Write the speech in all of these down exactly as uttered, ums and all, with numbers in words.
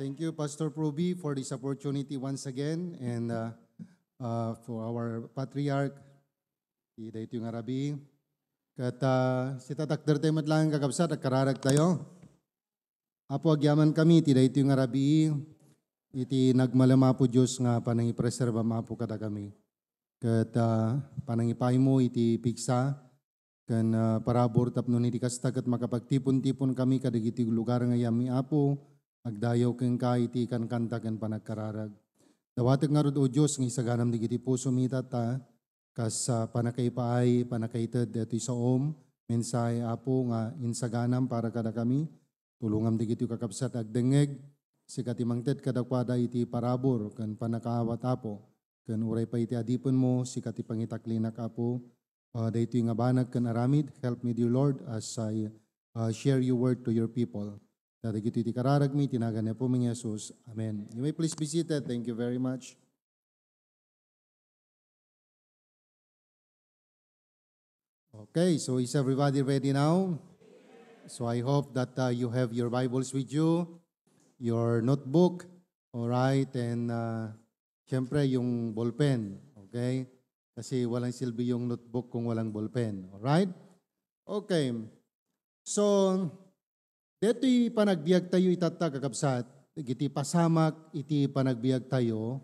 Thank you, Pastor Proby, for this opportunity once again, and, uh, uh, for our patriarch, ti daytoy nga rabii. Ket, uh, sitatakder tayo met laeng, kakabsat, agkararag tayo. Apo, agyamankami ti daytoy nga rabii, iti nagmalem, Apo Dios, nga panangipreserbam, Apo, kadakami. Ket, ah, panangipaymo iti pigsa ken, ah, parabur tapno iti kasta ket makapagtipon-tiponkami kadagiti lugar nga yammi, Apo, agdayaw kenka iti kankanta ken panagkararag. Dawatek ngarud, O Dios, nga isaganam dagiti pusomi ita, kas, ah, pannakaipaay, pannakaited daytoy saom, mensahe, Apo, nga insaganam para kadakami. Tulongam dagiti kakabsat agdengngeg, sika ti mangted kadakuada iti parabur ken pannakaawat, Apo, ken uray pay iti adipenmo, sika ti pangitaklinak, Apo. Ah, daytoy nga banag ken aramid, help me, dear Lord, as I, ah, share your word to your people. Ta dagitoy ti kararagmi, iti nagan ni Apomi nga Jesus. Amen. You may please be seated. Thank you very much. Okay, so is everybody ready now? So I hope that, uh, you have your Bibles with you, your notebook, all right, and, uh, siyempre, yung ballpen, okay? Kasi walang silbi yung notebook kung walang ballpen, all right? Okay. So, detoy panagbiag tayo itatta, kakabsat, iti pasamak iti panagbiag tayo,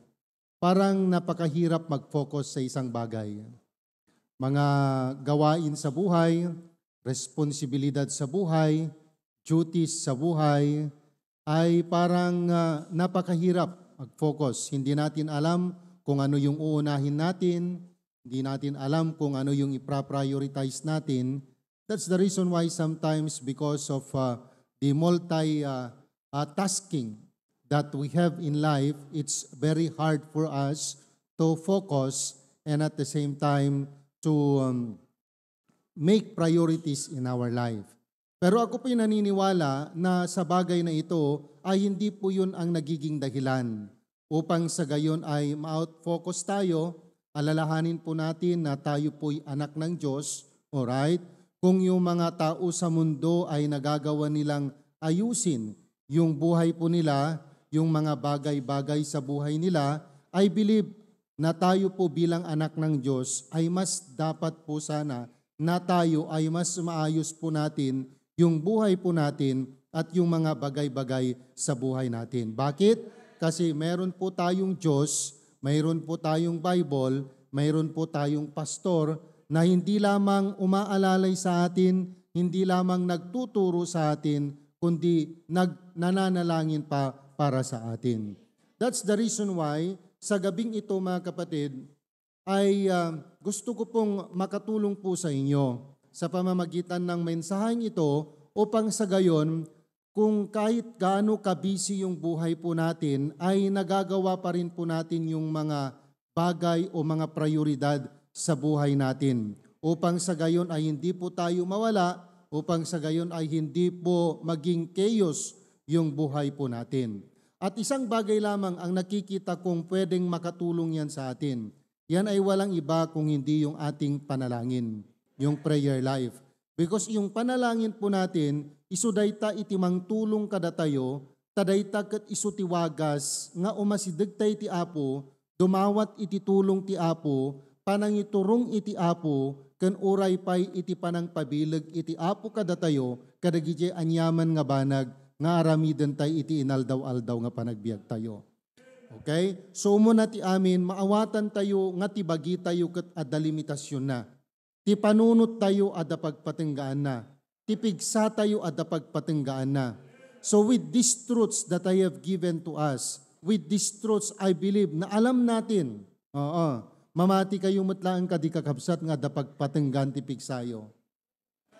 parang napakahirap mag-focus sa isang bagay. Mga gawain sa buhay, responsibilidad sa buhay, duties sa buhay, ay parang, ah, napakahirap mag-focus. Hindi natin alam kung ano yung uunahin natin, hindi natin alam kung ano yung ipra-prioritize natin. That's the reason why sometimes, because of, uh, the multi, uh, uh, tasking that we have in life, it's very hard for us to focus and at the same time to, um, make priorities in our life. Pero ako po'y naniniwala na sa bagay na ito ay hindi po yun ang nagiging dahilan upang sa gayon ay ma-out-focus tayo. Alalahanin po natin na tayo po'y anak ng Diyos, alright? Kung yung mga tao sa mundo ay nagagawa nilang ayusin yung buhay po nila, yung mga bagay-bagay sa buhay nila, I believe na tayo po bilang anak ng Diyos ay mas dapat po sana na tayo ay mas maayos po natin yung buhay po natin at yung mga bagay-bagay sa buhay natin. Bakit? Kasi meron po tayong Diyos, mayroon po tayong Bible, mayroon po tayong pastor na hindi lamang umaalalay sa atin, hindi lamang nagtuturo sa atin, kundi nag-, nananalangin pa para sa atin. That's the reason why, sa gabing ito, mga kapatid, ay, ah, gusto ko pong makatulong po sa inyo sa pamamagitan ng mensaheng ito upang sa gayon, kung kahit gaano ka-busy yung buhay po natin, ay nagagawa pa rin po natin yung mga bagay o mga prioridad sa buhay natin. Upang sa gayon ay hindi po tayo mawala, upang sa gayon ay hindi po maging chaos yung buhay po natin. At isang bagay lamang ang nakikita kong pwedeng makatulong yan sa atin. Yan ay walang iba kung hindi yung ating panalangin, yung prayer life. Because yung panalangin po natin, isu dayta iti mangtulong kadatayo, ta dayta ket isu ti wagas nga umasidegta iti Apo, dumawat iti tulong ti Apo, panangiturong iti Apo, ken uray pay iti panangpabileg iti Apo kadatayo, kadagiti aniaman nga banag nga aramidentay iti inaldaw-aldaw nga panagbiagtayo. Okay? So, umuna ti amin, maawatan tayo nga ti bagitayo ket adda limitasyonna. Ti panunot tayo adda pagpatenggaanna. Ti pigsa tayo adda pagpatenggaanna. So with these truths that I have given to us, with these truths, I believe na alam natin. Oo. Mamati kayo met laeng kadi, kakabsat, nga adda pagpatenggaan ti pigsayo.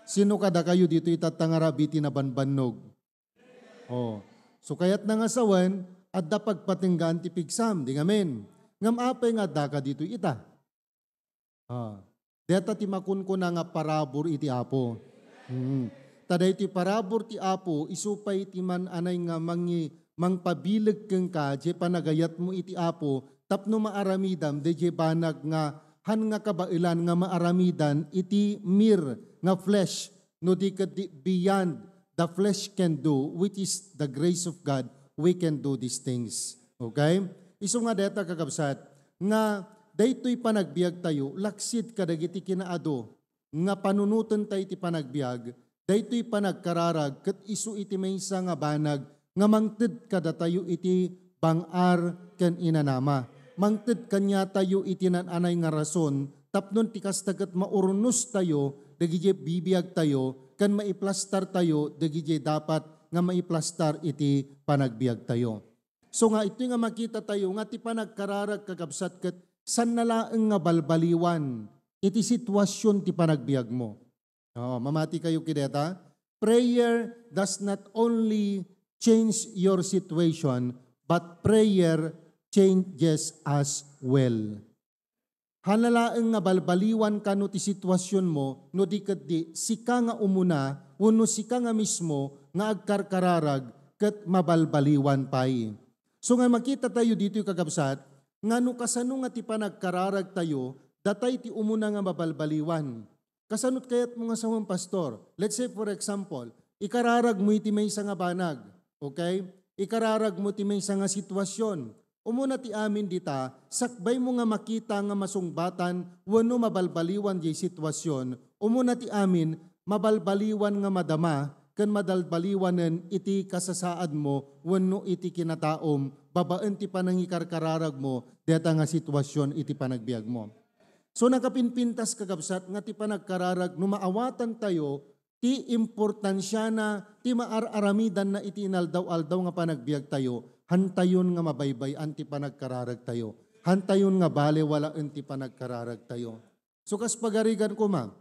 Sino kadakayo ditoy itatta nga rabii ti nabanbannog? Oh. So kayatna nga sawen, adda pagpatenggaan ti pigsam, di ngamin. Ngem apay nga addaka ditoy ita? Ah. Deta ti makunkuna nga parabur iti Apo. Mm. Ta daytoy parabur ti Apo, isu pay ti man-anay nga mangi-, mangpabileg kenka, diay panagayatmo iti Apo, tapno maaramidam, daydiay banag nga han nga kabaelan nga maaramidan iti mere nga flesh, no di ket di beyond the flesh can do, which is the grace of God we can do these things. Okay? Isu nga deta, kakabsat, nga daytoy panagbiagtayo, laksid kadagiti kinaadu nga panunotentayo iti panagbiag, daytoy panagkararag ket isu iti maysa nga banag nga mangted kadatayo iti bang-ar ken inanama. Mangted kaniatayo iti naan-anay nga rason tapno ti kasta ket maurnostayo dagiti bibiagtayo ken maiplastartayo dagiti dapat nga maiplastar iti panagbiagtayo. So nga, itoy nga makitatayo nga ti panagkararag, kakabsat, ket saan na laeng nga balbaliwan iti sitwasyon ti panagbiagmo. Oo, mamati kayo kideta. Prayer does not only change your situation, but prayer changes as well. Haan na laeng nga balbaliwan kano ti sitwasionmo, no di ketdi sika nga umuna wenno sika nga mismo nga agkarkararag ket mabalbaliwan pay. So nga makitatayo ditoy, kakabsat, nga no kasano nga ti panagkararagtayo, datay ti umuna nga mabalbaliwan. Kasano ti kayatmo nga sawen, Pastor? Let's say, for example, ikararagmo iti maysa nga banag, okay? Ikararagmo ti maysa nga sitwasion. Umuna ti amin dita, sakbaymo nga makita nga masungbatan wenno mabalbaliwan diay sitwasion, umuna ti amin, mabalbaliwan nga madama ken mabalbaliwanen iti kasasaadmo wenno iti kinataom babaen ti panangikarkararagmo deta nga sitwasion iti panagbiagmo. So, nakapinpintas, kakabsat, nga ti panagkararag no maawatantayo ti importansiana ti maar-aramidanna iti inaldaw-aldaw nga panagbiagtayo, hantayon nga mabaybay-an ti panagkararagtayo. Hantayon nga balewalaen ti panagkararagtayo. So, kas pagarigan koma,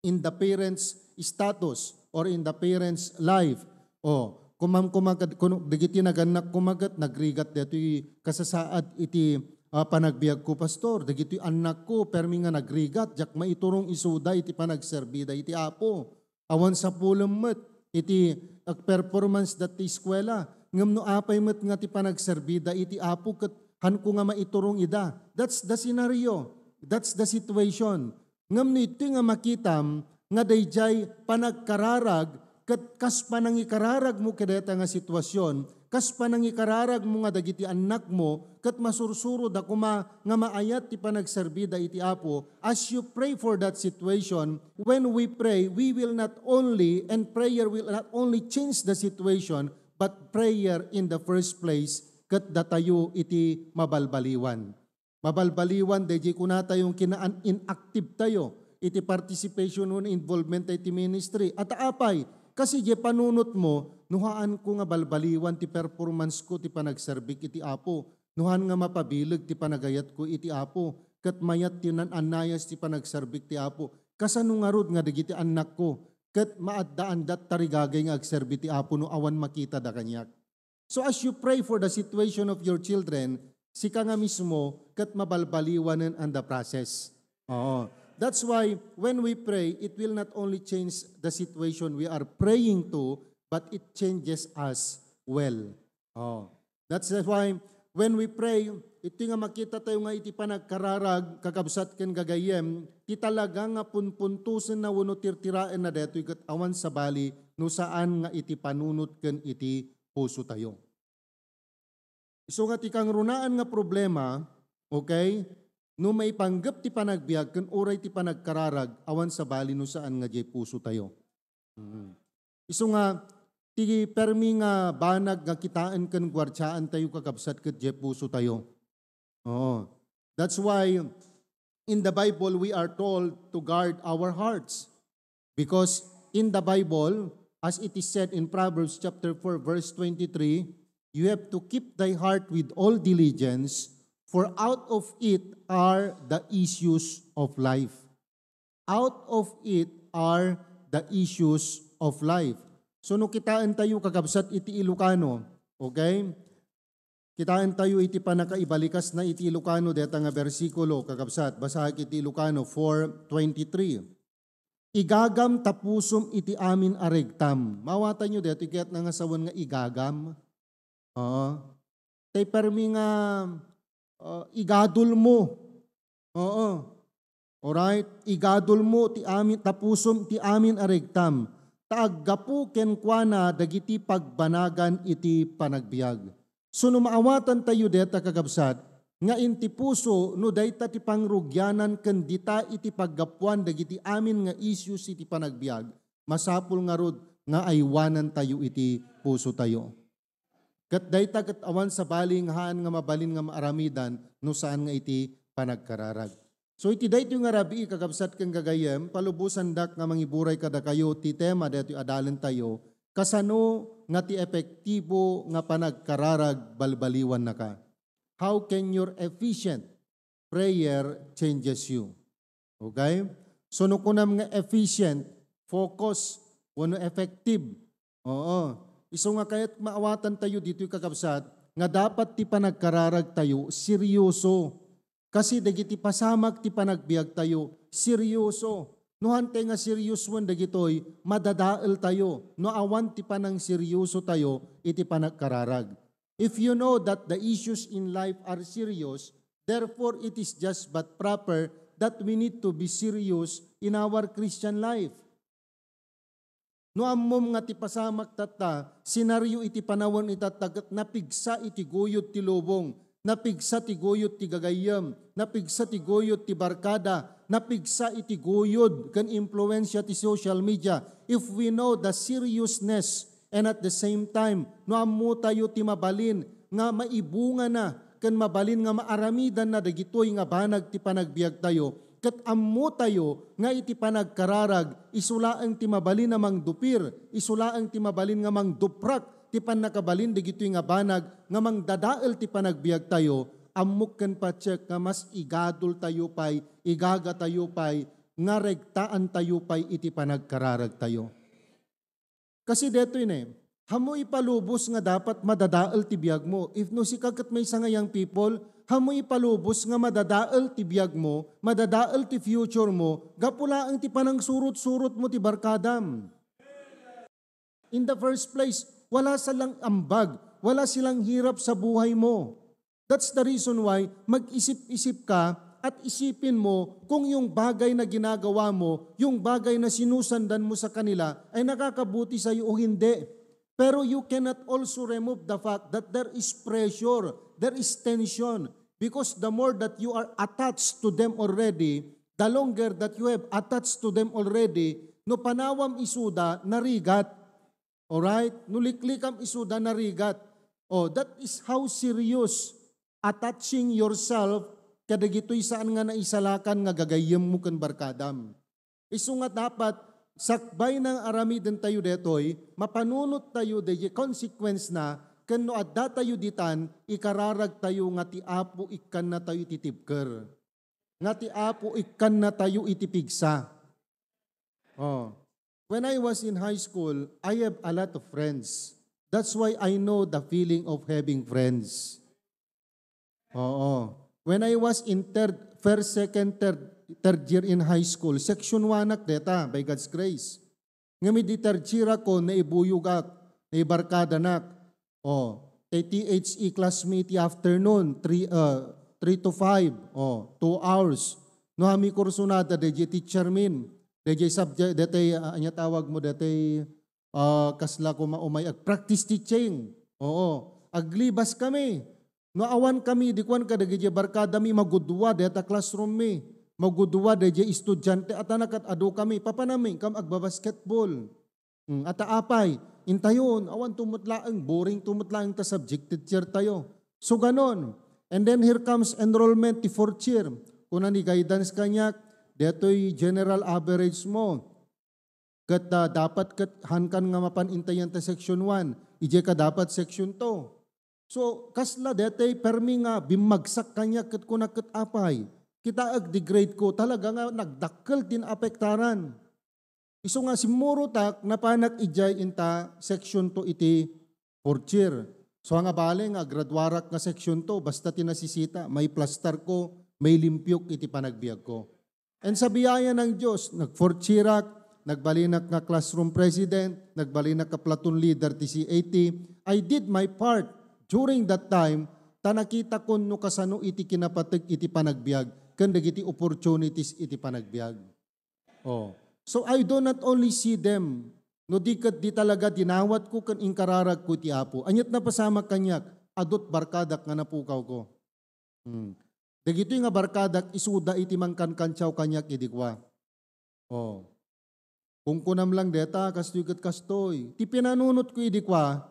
in the parents' status or in the parents' life, o, kumam-, kumakad-, kuno, dagiti nagannak kumagat, nagrigat detoy kasasaad iti, ah, panagbiagko, Pastor. Dagiti annakko, permi nga nagrigat, diak maiturong isuda iti panagserbida iti Apo. Awan sapulem met iti agperformance da ti eskuela. Ngem no apay met nga ti panagserbida iti Apo ket hanko nga maiturong ida. That's the scenario. That's the situation. Ngem no iti nga makitam nga daydiay panagkararag ket kas panangikararagmo kadayta nga sitwasion, kas panangikararagmo nga dagiti annakmo ket masursuroda koma nga maayat ti panagserbida iti Apo, as you pray for that situation, when we pray, we will not only, and prayer will not only change the situation, but prayer in the first place, ket datayo iti mabalbaliwan. Mabalbaliwan daydiay kunatayo nga kinaan inactive tayo iti participation wenno involvement tayo iti ministry. At apay, kas idiay panunotmo, no haanko nga balbaliwan ti performance ko ti panagserbik iti Apo, no haan nga mapabileg ti panagayatko iti Apo, ket mayat ti naan-annayas ti panagserbik ti Apo, kasano ngarud nga dagiti annakko ket maaddaandat tarigagay nga agserbi ti Apo no awan makitada kaniak? So as you pray for the situation of your children, sika nga mismo ket mabalbaliwanen on the process. Oo. That's why when we pray, it will not only change the situation we are praying to, but it changes us well. Oh. That's why when we pray, iti nga makita tayo nga iti panagkararag, kakabsat ken gagayyem, ti talaga nga punpuntusenna wenno tirtiraenna daytoy ket awan sabali no saan nga iti panunot ken iti puso tayo. Isu nga ti kangrunaan nga problema, okay, no maipanggep ti panagbiag ken uray ti panagkararag, awan sabali no saan nga diay puso tayo. Mm. Isu nga, ti permi nga banag nga kitaen ken guardiaan tayo, kakabsat, ket diay puso tayo. Oo. That's why in the Bible, we are told to guard our hearts. Because in the Bible, as it is said in Proverbs chapter four, verse twenty-three, you have to keep thy heart with all diligence, for out of it are the issues of life. Out of it are the issues of life. So, no kitaen tayo, kakabsat, iti Ilocano, okay? Kitaen tayo iti pannakaibalikas na iti Ilocano deta nga bersikulo, kakabsat, basahak iti Ilocano four twenty-three. Igagam ta pusom iti amin a regtam. Mawatanyo daytoy kayatna nga sawen nga igagam? Oo. Tay permi nga, uh, igadulmo. Oo. Alright? Igadulmo ti amin, ta pusom ti amin a regtam. ta aggapu kenkuana dagiti pagbanagan iti panagbiag. So no maawatantayo deta, kakabsat, nga inti puso no dayta ti pangrugianan ken dita iti paggapuan dagiti amin nga issues iti panagbiag, masapul ngarud nga aywanantayo iti pusotayo. Ket dayta ket awan sabali nga haan nga mabalin nga maaramidan no saan nga iti panagkararag. So iti daytoy nga rabii, kakabsat ken gagayyem, palubosandak nga mangiburay kadakayo ti tema daytoy a dalentayo, kasano nga ti epektibo nga panagkararag balbaliwannaka? How can your efficient prayer changes you? Okay? So no kunam nga efficient, focus, wenno effective. Oo. Isu nga kayat maawatantayo ditoy, kakabsat, nga dapat ti panagkararagtayo seryoso. Kasi dagiti pasamak ti panagbiagtayo, seryoso. No hantay nga seryosoen dagitoy, madadaeltayo no awan ti panangseryosotayo iti panagkararag. If you know that the issues in life are serious, therefore it is just but proper that we need to be serious in our Christian life. No ammom nga ti pasamak tatta, senaryo iti panawen itatta ket napigsa iti guyod ti lubong, napigsa ti guyod ti gagayyem, napigsa ti guyod ti barkada, napigsa iti guyod ken impluensia ti social media. If we know the seriousness and at the same time, no ammotayo ti mabalin nga maibungana ken mabalin nga maaramidanna dagitoy nga banag ti panagbiagtayo, ket ammotayo nga iti panagkararag, isu laeng ti mabalin a mangdupir, isu laeng ti mabalin nga mangduprak ti pannakabalin dagitoy nga banag nga mangdadael ti panagbiagtayo, ammok ken patiek nga mas igadultayo pay, igagatayo pay, nga regtaantayo pay iti panagkararagtayo. Kasi detoy ne, ammo ipalubos nga dapat madadael ti biagmo. If no sika ket maysa nga young people, ammo ipalubos nga madadael ti biagmo, madadael ti future mo, gapu laeng ti panangsurot-surotmo ti barkadam. In the first place, wala silang ambag, wala silang hirap sa buhay mo. That's the reason why mag-isip-isip ka at isipin mo kung yung bagay na ginagawa mo, yung bagay na sinusandan mo sa kanila ay nakakabuti sa iyo o hindi. Pero you cannot also remove the fact that there is pressure, there is tension, because the more that you are attached to them already, the longer that you have attached to them already, no panawam isuda, narigat. Alright? No liklikam isuda, narigat. Oh, that is how serious attaching yourself kadagitoy saan nga naisalakan nga gagayyemmo ken barkadam. Isu nga dapat sakbay nga aramidentayo detoy, mapanunottayo daydi consequence na, ken no addatayo ditan, ikararagtayo nga ti Apo ikkannatayo iti tibker. Nga ti Apo ikkannatayo iti pigsa. Oh. When I was in high school, I have a lot of friends. That's why I know the feeling of having friends. Oo. When I was in third, first, second, third, third year in high school, section one ak deta, by God's grace. Ngem idi third year ako, naibuyogak, naibarkadanak. O, tay T H E class mi iti afternoon, three, ah, three to five. O, two hours. No, ami kursunada, dayjay teacher min. Dayjay subject, daytay, ah, anya tawag mo, daytay, ah, kasla kuma umay, ag-practice teaching. Oo. Aglibas kami. No awan kami, di kuan kadagiti barkada mi, magudua deta classroom mi. Magudua dayjay estudiante, atana ket adu kami, papanam mi, kam agbabasketball. Hmm, ata apay, intayon, awan tumutlaeng, boring tumutlaeng ta subject teacher tayo. So ganon. And then here comes enrollment ti fourth year. Kuna ni guidance kaniak, detoy general average mo. Ket, ah, dapat ket hankan nga mapan intayan ta section one, idiay ka dapat section two. So, kasla detay permi nga bimmagsak kaniak ket kunak ket apay. Kitaek di grade ko, talaga nga nagdakkel ti naapektaran. Isu nga simmurotak, napanak idiay inta section two iti fourth year. So, nga bale nga agraduarak nga section two, basta ti nasisita, maiplastar ko, mailimpiok iti panagbiag ko. And sa biyaya ng Diyos, nag-fourth year ak, nagbalinak nga classroom president, nagbalinak nga platoon leader ti C A T. I did my part during that time, ta nakita ko no kasano iti kinapateg iti panagbiag, ken dagiti opportunities iti panagbiag. Oh. So I do not only see them No di ket di talaga dinawatko ken inkararagko iti Apo. Aniat napasamak kaniak? Adut barkadak nga napukawko. Hmm. Dagitoy nga barkadak, isuda iti mangkankantiaw kaniak idi kua. Oh. Kunkunam lang deta, kastoy ket kastoy. Ti pinanunotko idi kua,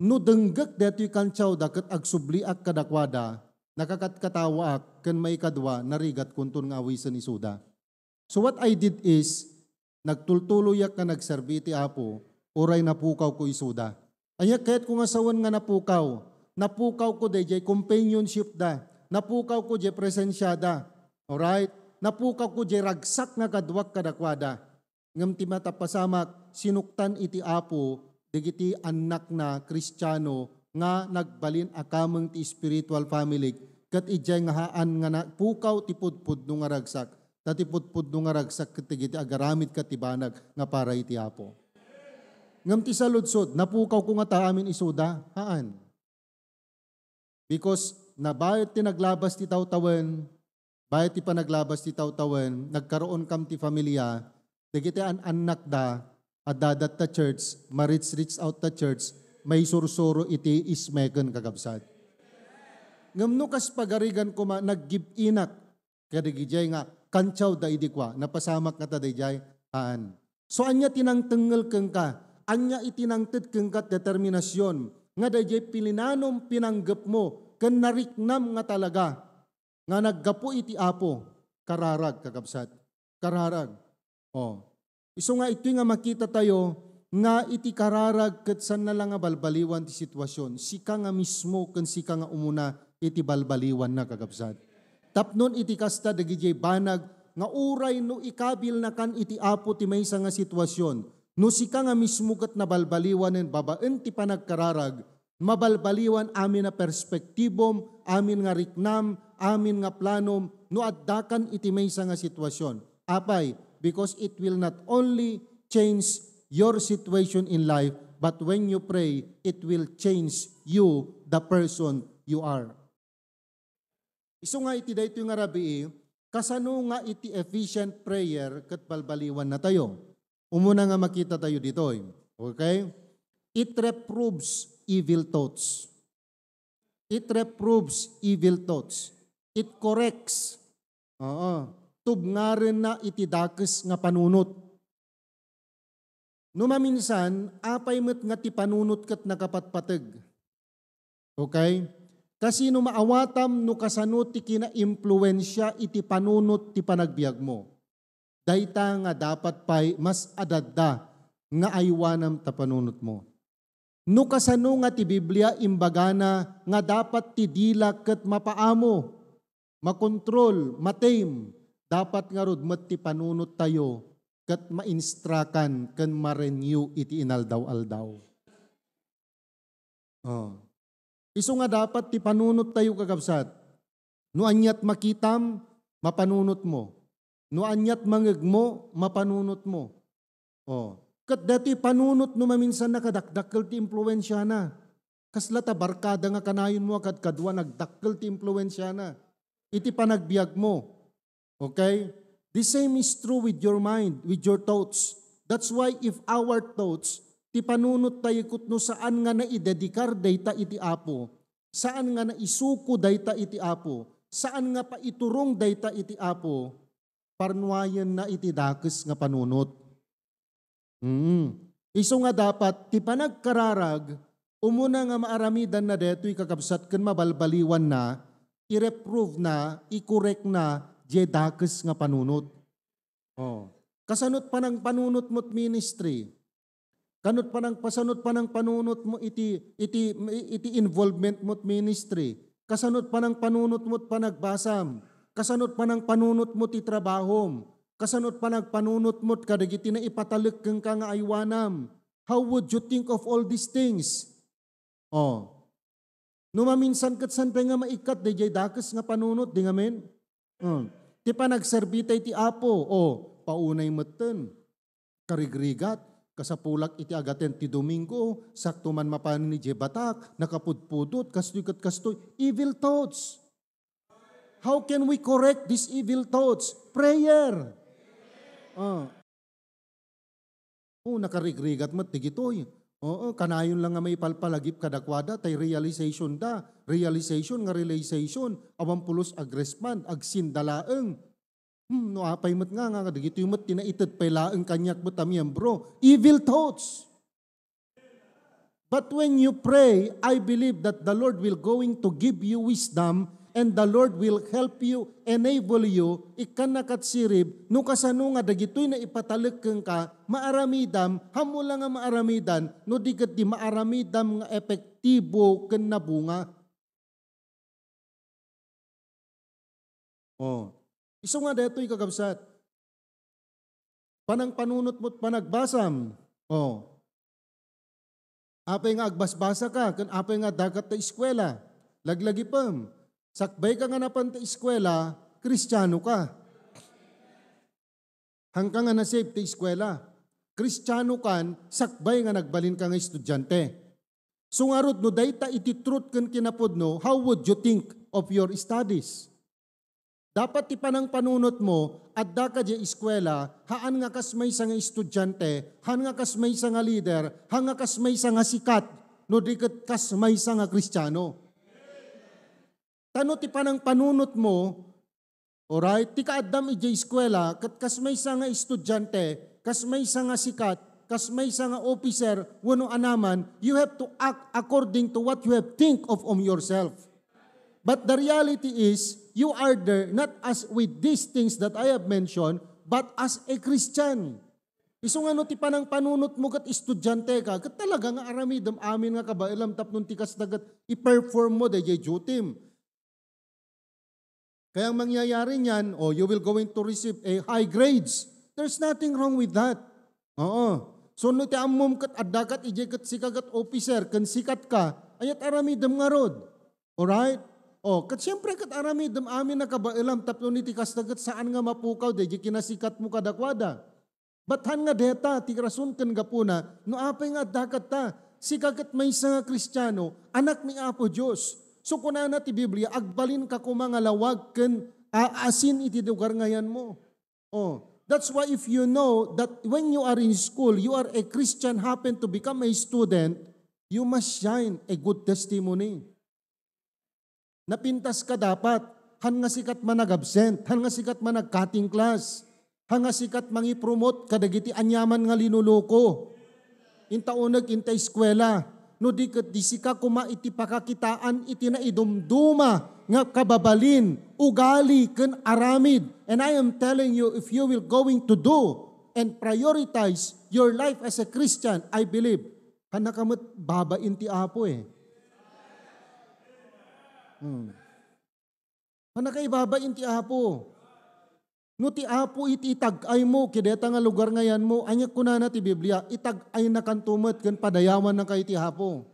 no denggek detoy kantiawda ket agsubliak kadakuada, nakakatkatawaak, ken maikadua, narigatkonton nga awisen isuda. So what I did is, nagtultuloyak nga nagserbi iti Apo, uray napukawko isuda. Ania kayatko nga sawen nga napukaw? Napukawko daydiay companionship da. Napukawko diay presensiada. Alright? Napukawko diay ragsak nga kaduak kadakuada. Ngem ti matapasamak, sinuktan iti Apo dagiti annakna Kristiano nga nagbalin a kameng ti spiritual family, ket idiay nga haan nga napukaw ti pudpudno nga ragsak, ta ti pudpudno nga ragsak ket dagiti agaramid ket ti banag nga para iti Apo. Ngem ti saludsod, napukawko ngata amin isuda? Haan. Because nabayat ti naglabas ti tawtawen, bayat ti panaglabas ti tawtawen, nagkaroon kam ti familia, dagiti an-annakda, addadat ta church, ma-reach, reach out ta church, maisursuro iti ismeken, kakabsat. Ngem no kas pagarigan koma, naggibinak, kadagidiay nga kantiawda idi kua, napasamak ngata daydiay? Haan. So, ania ti nangtengngel kenka? Ania iti nangted kenka ti determinasion nga daydiay pininanom, pinanggepmo, ken nariknam nga talaga nga naggapu iti Apo, kararag, kakabsat. Kararag. Oh. Isu nga itoy nga makita tayo nga iti kararag ket saan na la nga balbaliwan ti sitwasyon. Sika nga mismo ken sika nga umuna iti balbaliwanna, kakabsat. Tapnon iti kasta, dagidiay banag nga uray no ikabilnakan iti Apo ti maysa nga sitwasyon, no sika nga mismo ket nabalbaliwanen babaen ti panagkararag, mabalbaliwan amin a perspektibom, amin nga riknam, amin nga planom, no addakan iti maysa nga sitwasyon. Apay, because it will not only change your situation in life, but when you pray, it will change you, the person you are. Isu nga iti daytoy nga rabii, kasano nga iti efficient prayer ket balbaliwannatayo? Umuna nga makita tayo ditoy. Okay? It reproves evil thoughts. It reproves evil thoughts. It corrects. Oo. Tubngarenna iti dakes nga panunot. No maminsan, apay met nga ti panunot ket nakapatpateg? Okay? Kasino maawatam no kasano ti kinaimpluensia iti panunot ti panagbiagmo? Dayta nga dapat pay mas adadda nga aywanam ta panunotmo. No kasano nga ti Biblia imbagana nga dapat ti dila ket mapaamo, makontrol, matame, dapat ngarud met ti panunottayo ket mainstrakan ken ma-renew iti inaldaw-aldaw. Oh. Isu nga dapat ti panunottayo, kakabsat. No aniat makitam, mapanunotmo. No aniat mangegmo, mapanunotmo. Oh. Ket daytoy panunot no maminsan nakadakdakkel ti impluensiana. Kasla ta barkada nga kanayonmo a kadkadua, nagdakkel ti impluensiana iti panagbiagmo. Okay? The same is true with your mind, with your thoughts. That's why if our thoughts, ti panunot tayo ket no saan nga naidedikar dayta iti Apo, saan nga naisuko dayta iti Apo, saan nga paiturong dayta iti Apo, parnuayenna iti dakes nga panunot. Mm. Isu nga dapat ti panagkararag, umuna nga maaramidanna daytoy, kakabsat, ken mabalbaliwanna, i-reprove na, i-correct na, diay dakes nga panunot. Oh. Kasanot panangpanunotmo ti ministry? Kanot panang-, kasanot panangpanunotmo iti, iti, iti involvement mo ti ministry? Kasanot panangpanunotmo ti panagbasam? Kasanot panangpanunotmo ti trabahom? Kasanot panagpanunotmo kadagiti naipatalek kenka nga aywanam? How would you think of all these things? Oh. No maminsan ket saan pay nga maikkat daydiay dakes nga panunot, di ngamin? Hmm. Ti panagserbi tayo ti Apo, oh, paunay metten. Karigrigat, kasapulak iti agaten ti Domingo, sakto man mapanen idiay batak, nakapudpudot, kastoy ket kastoy. Evil thoughts. How can we correct these evil thoughts? Prayer. Ah. O, nakarigrigat met dagitoy. Oo, kanayon lang nga maipalpalagip kadakuada, tay realization da. Realization nga realization, awan pulos agrespond, agsinda laeng. Hmm, no apay met nga, nga dagitoy met ti naited pay laeng kaniak met a miyembro. Evil thoughts. But when you pray, I believe that the Lord will going to give you wisdom and the Lord will help you, enable you, ikkanna kat sirib, no kasano nga dagitoy naipatalek kenka, maaramidam, hammo la nga maaramidan, no di ket di maaramidam nga epektibo ken nabunga. Oh. Isu nga daytoy, kakabsat. Panangpanunot mo't panagbasam. Oh. Apay nga agbasbasa ka, ken apay nga addakat ta eskuela. Laglagipem. Sakbay ka nga napan ta eskuela, Kristiano ka. Haanka nga nasave ta eskuela. Kristiano kan, sakbay nga nagbalin ka nga estudiante. So ngarud, no dayta iti truth ken kinapudno, how would you think of your studies? Dapat ti panangpanunot mo, adda ka diay eskuela, haan nga kas maysa nga estudiante, haan nga kas maysa nga leader, haan nga kas maysa nga sikat, no di ket kas maysa nga Kristiano. Ta no ti panangpanunot mo, alright, ti kaaddam idiay eskuela, ket kas maysa nga estudiante, kas maysa nga sikat, kas maysa nga officer, wenno anaman, you have to act according to what you have think of on yourself. But the reality is, you are there not as with these things that I have mentioned, but as a Christian. Isu nga no ti panangpanunot mo ket estudiante ka, ket talaga nga aramidem amin nga kabaelam tapno ti kasta ket i-perform mo daydiay duty. Kaya ang mangyayari niyan, oh, you will going to receive a high grades. There's nothing wrong with that. Oo. So, no ti ammom ket adda kat idiay ket sika ket officer, ken sikat ka, ayat aramidem ngarud. Alright? Oh, ket siyempre ket aramidem amin a kabaelam tapno iti kasta ket saan nga mapukaw daydiay kinasikatmo kadakuada. But haan nga deta ti rason ken gapuna, no apay nga adda kat ta, sika ket maysa nga Kristiano, anak ni Apo Dios. So kunana ti Biblia, agbalinka koma nga lawag ken aasin iti lugar nga yanmo. Oh, that's why if you know that when you are in school, you are a Christian, happen to become a student, you must shine a good testimony. Napintas ka dapat, han nga sikat man nag-absent, han nga sikat man nag-cutting class, han nga sikat mangipromote kadagiti aniaman nga linuluko. Inta uneg, inta eskuela, no di ket di sika koma iti pakakitaan iti naidumduma nga kababalin, ugali, ken aramid. And I am telling you, if you will going to do and prioritize your life as a Christian, I believe, hannaka met babain ti Apo eh. Hmm. Hannaka ibabain ti Apo. No ti Apo iti itag-ay mo, kadeta nga lugar nga yanmo, ania kunana ti Biblia, itag-aynakanto met ken padayawannaka iti Apo.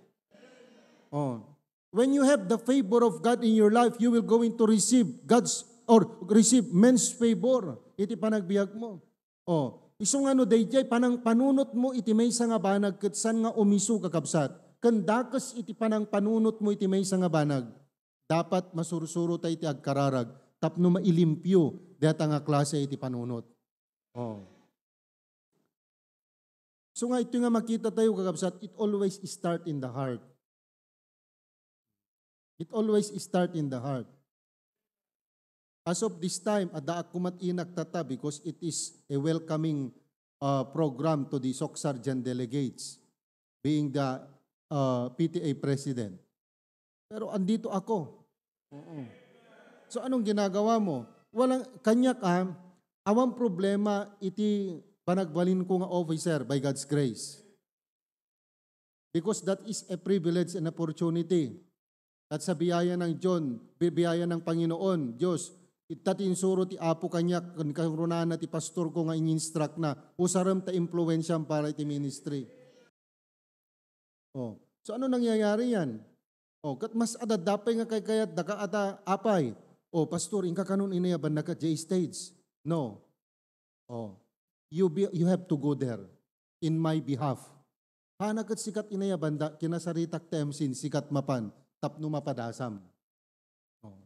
Oh. When you have the favor of God in your life, you will going to receive God's or receive men's favor iti panagbiag mo. Oh, isu nga no daydiay panangpanunot mo iti maysa nga banag ket saan nga umisu, kakabsat, ken dakes iti panangpanunot mo iti maysa nga banag, dapat masursuro ta iti agkararag tapno mailimpio dayta nga klase iti panunot. Oh. So nga, ito nga makita tayo, kakabsat, it always start in the heart. It always start in the heart. As of this time, addaak komat inak tata because it is a welcoming, uh, program to the Soc Sergeant delegates, being the, uh, P T A president. Pero andito ako. Oo. So, anong ginagawa mo? Walang, kaniak, ah, awan problema iti panagbalin ko nga officer by God's grace. Because that is a privilege and opportunity. At sa biyaya ng Diyon, bi-, biyaya ng Panginoon, Diyos, ita ti insuro ti Apo kaniak, ken karunaanna ti pastor ko nga in-instruct na, usarem ta impluensiam para iti ministry. Oh. So, ano nangyayari yan? Oh, ket mas adda pay nga kaykayat daka ata apay. Oh, pastor, inka kanon inayabanna ket diay stage. No. Oh. You be, you have to go there in my behalf. Hana ket sikat inayaban da, kinasaritak ti M C, sikat mapan, tapno mapadasam. Oh.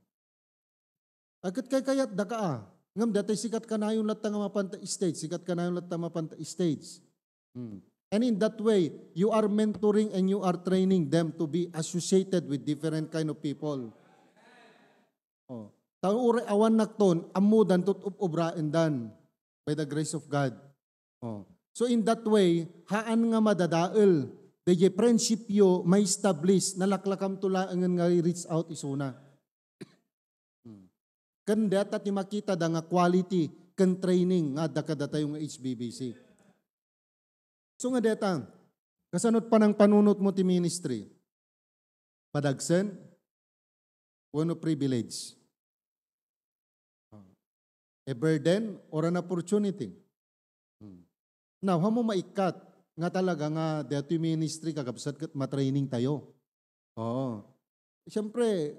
Ket kaykayat daka, ah. Ngem datay sikat kanayon latta nga mapan ta stage, sikat kanayon latta mapan ta stage. Hmm. And in that way, you are mentoring and you are training them to be associated with different kind of people. Oh. Ta uray awan nakton, ammodan to, ob-, obraendan by the grace of God. Oh. So in that way, haan nga madadael, dayjay friendship yo, ma-establish, nalaklakamto laengen nga i-reach out isuna. Hmm. Ken dayta ti makitada nga quality ken training nga adda kadatayo nga H B B C. So nga dayta, kasanot panangpanunot mo ti ministry? Padagsen wenno privilege? A burden or an opportunity? Hmm. Now, haanmo maikkat nga talaga nga daytoy ministry, kakabsat, ket matraining tayo? Oo. Siyempre,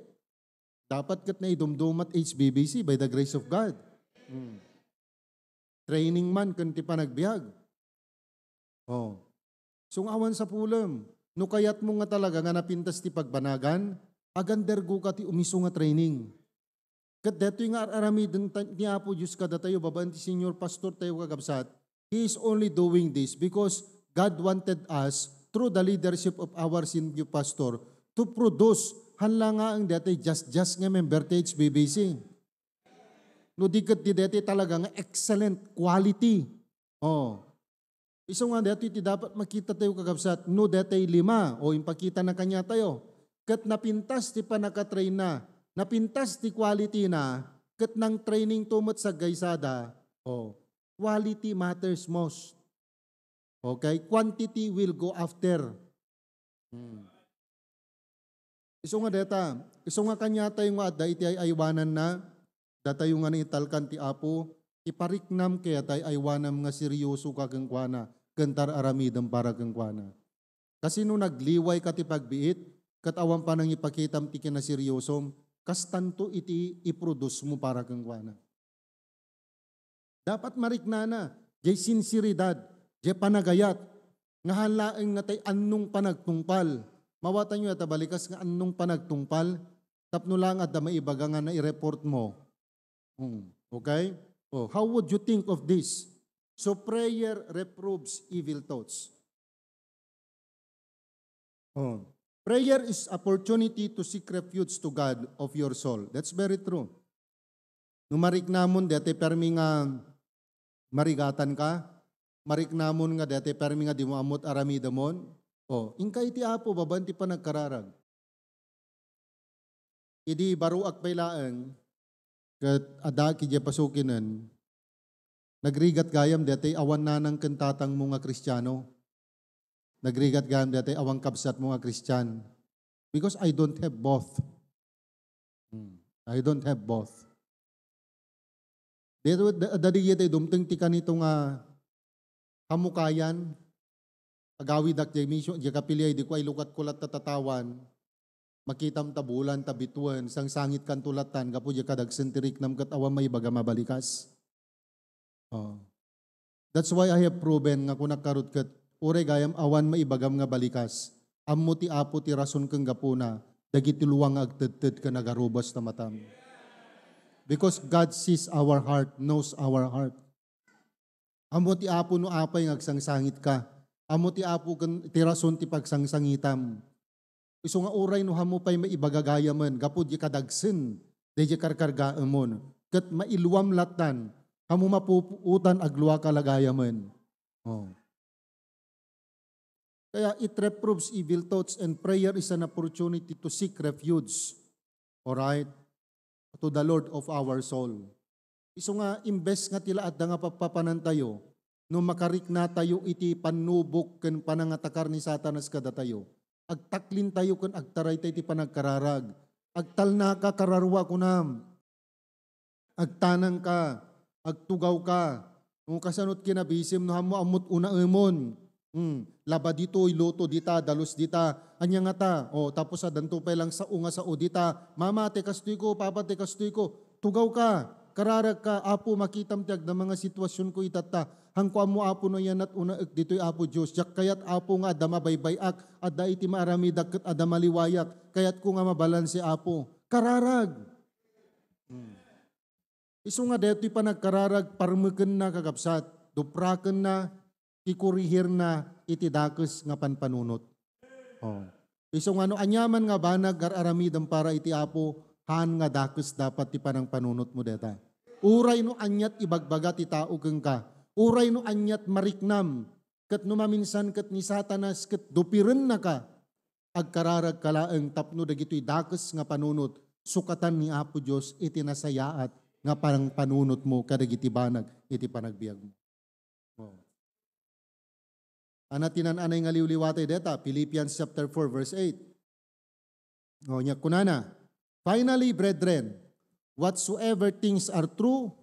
dapat ket naidumdumat H B B C by the grace of God. Hmm. Training man ken ti panagbiag. Oh. So, nga awan sapulem, no kayatmo nga talaga nga napintas ti pagbanagan, agandergoka ti umiso nga training. Ket daytoy nga ar-aramiden ta-, ni Apo Dios kadatayo babaen ti senior pastor tayo, kakabsat, He is only doing this because God wanted us, through the leadership of our senior pastor, to produce, haan la nga ang daytoy just, just nga member ti H B B C. No di ket di daytoy talaga nga excellent quality. Oh. Isu nga daytoy ti dapat makita tayo, kakabsat, no daytoy lima, o, impakita na kaniatayo. Ket napintas ti pannakatrain na, napintas ti quality na, ket nang-training to met saggaysada, o, quality matters most. Okay? Quantity will go after. Hmm. Isu nga dayta, isu nga kaniatayo nga adda iti ay-aywananna, datayo nga naitalkan ti Apo, ipariknam ket ay-aywanam nga seriosoka kenkuana, ken ta ar-aramidem para kenkuana. Kasino nagliwayka ti pagbiit, ket awan panangipakitam ti kinaseriosom, kastanto iti iproduce mo para kenkuana. Dapat mariknana, jay sinseridad, jay panagayat, nga haan laeng nga tay annong panagtungpal. Mawatanyo ta balikas nga annong panagtungpal, tapno laeng adda maibaga nga nai-report mo. Hmm, okay? Oh, how would you think of this? So prayer reproves evil thoughts. Oh. Prayer is opportunity to seek refuge to God of your soul. That's very true. No mariknamon, daytoy permi nga marigatan ka, mariknamon nga daytoy permi nga dimo ammo ti aramidemon, oh, inka iti Apo babaen ti panagkararag. Idi baruak pay laeng, ket addaak idiay pasukinen, nagrigat gayam daytoy awan nanang ken tatangmo nga Kristiano. Nagrigat gayam daytoy awan kabsatmo nga Kristian. Because I don't have both. Hmm. I don't have both. Daytoy, da-, daytoy dumteng ti kanito nga kamukayan, agawidak diay mission, diay kapiliay, idi ko ay lukatko latta tatawan, makitam ta bulan, ta bituen, sangsangitkanto lattan, gapu diay kadagsen ti riknam ket awan maibaga mabalikas. Oh. That's why I have proven nga kunak karud ket, uray gayam awan maibagam nga balikas, ammo ti Apo ti rason ken gapuna, dagiti lua nga agtedted ken agarubas ta matam. Because God sees our heart, knows our heart. Ammo ti Apo no apay nga agsangsangitka. Ammo ti Apo ken ti rason ti pagsangsangitam. Isu nga uray no ammo pay maibaga gayamen gapu di kadagsen daydi karkargaemon, ket mailuam lattan, ammo mapupuotan agluaka la gayamen. Oh. Kaya it reproves evil thoughts and prayer is an opportunity to seek refuge. Alright? To the Lord of our soul. Isu nga, imbes nga ti la adda nga pappapanantayo, no makariknatayo iti pannubok ken panangatakar ni Satanas kadatayo, agtaklintayo ken agtaraytayo iti panagkararag. Agtalnaka, kararua, kunam. Agtanangka, agtugawka. No kasanot kinabisem, no ammo-ammot unaemon. Hmm, laba ditoy, luto dita, dalus dita. Ania ngata? O, tapos addanto pay lang sao nga sao dita. Mama, ti kastoy ko, papa, ti kastoy ko. Tugawka, kararagka, Apo, makitam ti agdama nga sitwasionko itatta. Hanko ammo, Apo, no yanat unaek ditoy, Apo Dios. Diak kayat, Apo, nga adda mabaybay-ak, adda iti maaramidak, ket adda maliwayak. Kayatko nga mabalanse, Apo. Kararag. Hmm. Isu nga daytoy panagkararag, parmekenna, kakabsat, duprakenna, ti kurihirna iti dakes nga panpanunot. Oh. Isu nga no aniaman nga banag nga ar-aramidem para iti Apo, haan nga dakes dapat ti panangpanunotmo deta. Uray no aniat ibagbaga ti tao kenka, uray no aniat mariknam, ket no maminsan ket ni Satanas ket dupirennaka, agkararagka laeng tapno dagitoy dakes nga panunot sukatan ni Apo Dios iti nasayaat nga panangpanunotmo kadagiti banag iti panagbiagmo. Oh. Ana ti nan-anay nga liwliwatay deta, Philippians chapter four, verse eight. Oh, nya kunana, "Finally, brethren, whatsoever things are true,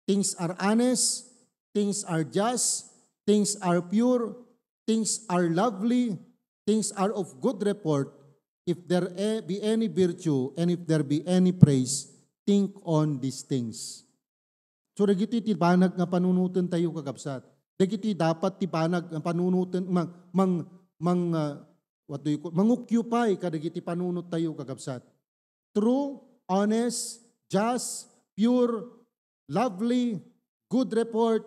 things are honest, things are just, things are pure, things are lovely, things are of good report, if there a-, be any virtue, and if there be any praise, think on these things." So, dagiti ti banag nga panunoten tayo, kakabsat. Dagiti dapat ti banag nga panunoten, mang, mang, mang, ah, what do you call, mangoccupy kadagiti panunot tayo, kakabsat. True, honest, just, pure, lovely, good report.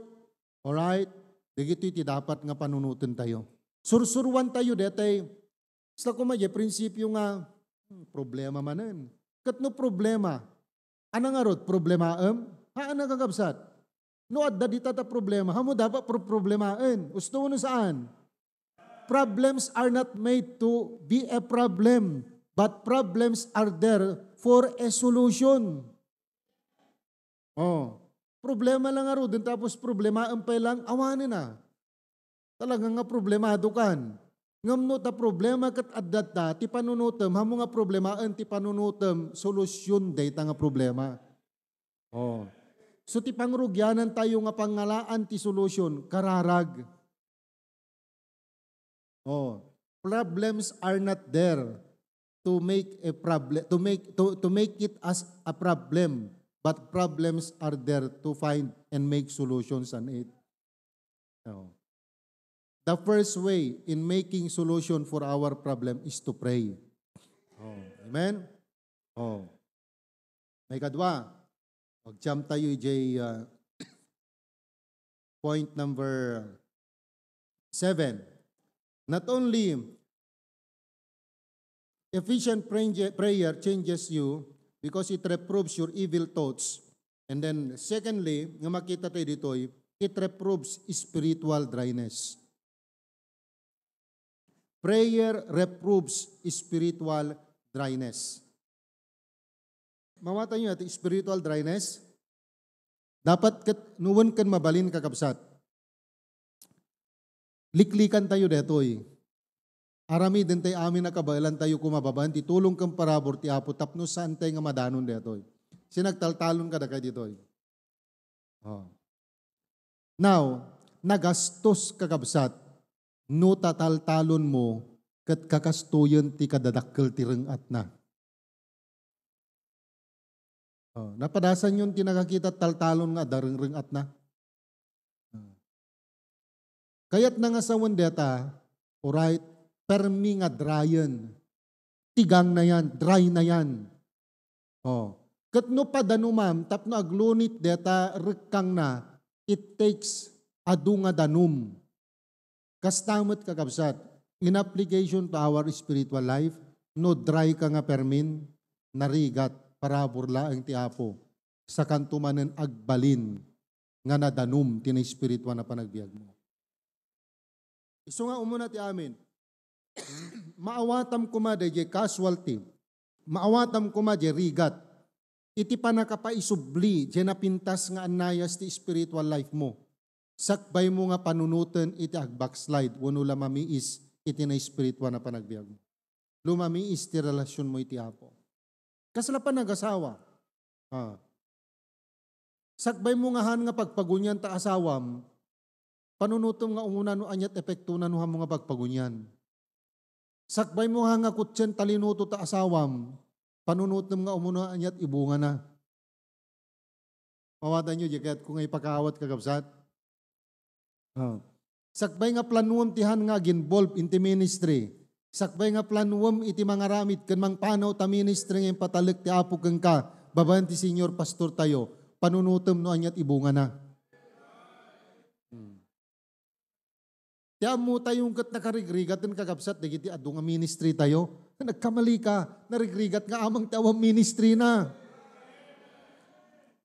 Alright? Dagiti ti dapat nga panunoten tayo. Sursuruan tayo detay. Basta koma, prinsipyo nga, hmm, problema manen. Ket no problema, ana ngarud, problemaem? Haan, kakabsat. No adda dita ta problema, haan mo dapat pro-, problemaen. Usto no saan? Problems are not made to be a problem, but problems are there for a solution. Oh, problema lang ngaruden, tapos problemaen pay lang, awanen na. Talaga nga problemado kan. Ngem no ta problema ket adda ta, ti panunotem, haan mo nga problemaen ti panunotem, solusyon dayta nga problema. Oh. So, ti pangrugianan tayo nga pangngalaan ti solusyon, kararag. Oh, problems are not there to make a problem, to make, to, to make it as a problem, but problems are there to find and make solutions on it. Oh. The first way in making solution for our problem is to pray. Oh, amen? Oh. Maikadua, agjam tayo idiay, ah, point number seven. Not only efficient pray-, prayer changes you because it reproves your evil thoughts. And then, secondly, nga makita tayo ditoy, it reproves spiritual dryness. Prayer reproves spiritual dryness. Mawatan niyo ti spiritual dryness? Dapat ket nuwen ken mabalin, kakabsat. Liklikan tayo detoy. Aramiden tay amin a kabaelan tayo koma babaen ti tulong ken parabur ti Apo tapno saan tay nga madanon detoy. Sinagtaltalon kadakay ditoy. Oh. Now, nagastos, kakabsat, no tataltalon mo ket kakastoyen ti kadadakkel ti reng-atna. Oh, napadasan yon ti nakakita taltalon nga adda rengreng-atna? Oh. Kayatna nga sawen deta, alright, permi nga dryen. Tigang na yan, dry na yan. Oh. Ket no padanumam tapno aglunit deta rekkangna, it takes adu nga danum. Kasta met, kakabsat, in application to our spiritual life, no dry ka nga permin, narigat, parabur laeng ti Apo, sakanto manen agbalin nga nadanum ti naespirituan a panagbiagmo. Isu nga umuna ti amin, maawatam koma daydiay casualty, maawatam koma diay rigat iti pannakapaisubli diay napintas nga annayas ti spiritual life mo. Sakbay mo nga panunoten iti agbackslide wenno lumamiis iti naespirituan a panagbiag. Lumamiis ti relasionmo iti Apo. Kasla panagasawa. Ah. Sakbay mo nga haan nga pagpagunian ta asawam, panunotem nga umuna no aniat epektona no haan mo nga pagpagunian. Sakbay mo haan nga kutsen ta linuto ta asawam, panunotem nga umuna aniat ibungana. Mawatan yo, diay kayatko nga ipakaawat, kakabsat. Ah. Sakbay nga planuem ti haan nga ag-involve iti ministry. Sakbay nga planuem iti mangaramid ken mangpanaw ta ministry nga impatalek ti Apo kenka, babaen ti senior pastor tayo, panunotem no aniat ibungana. Hmm. Ti ammotayo ket nakarigrigat ti kakabsat dagiti adu nga ministry tayo. Nagkamali ka, narigrigat nga amang ti awan ministry na.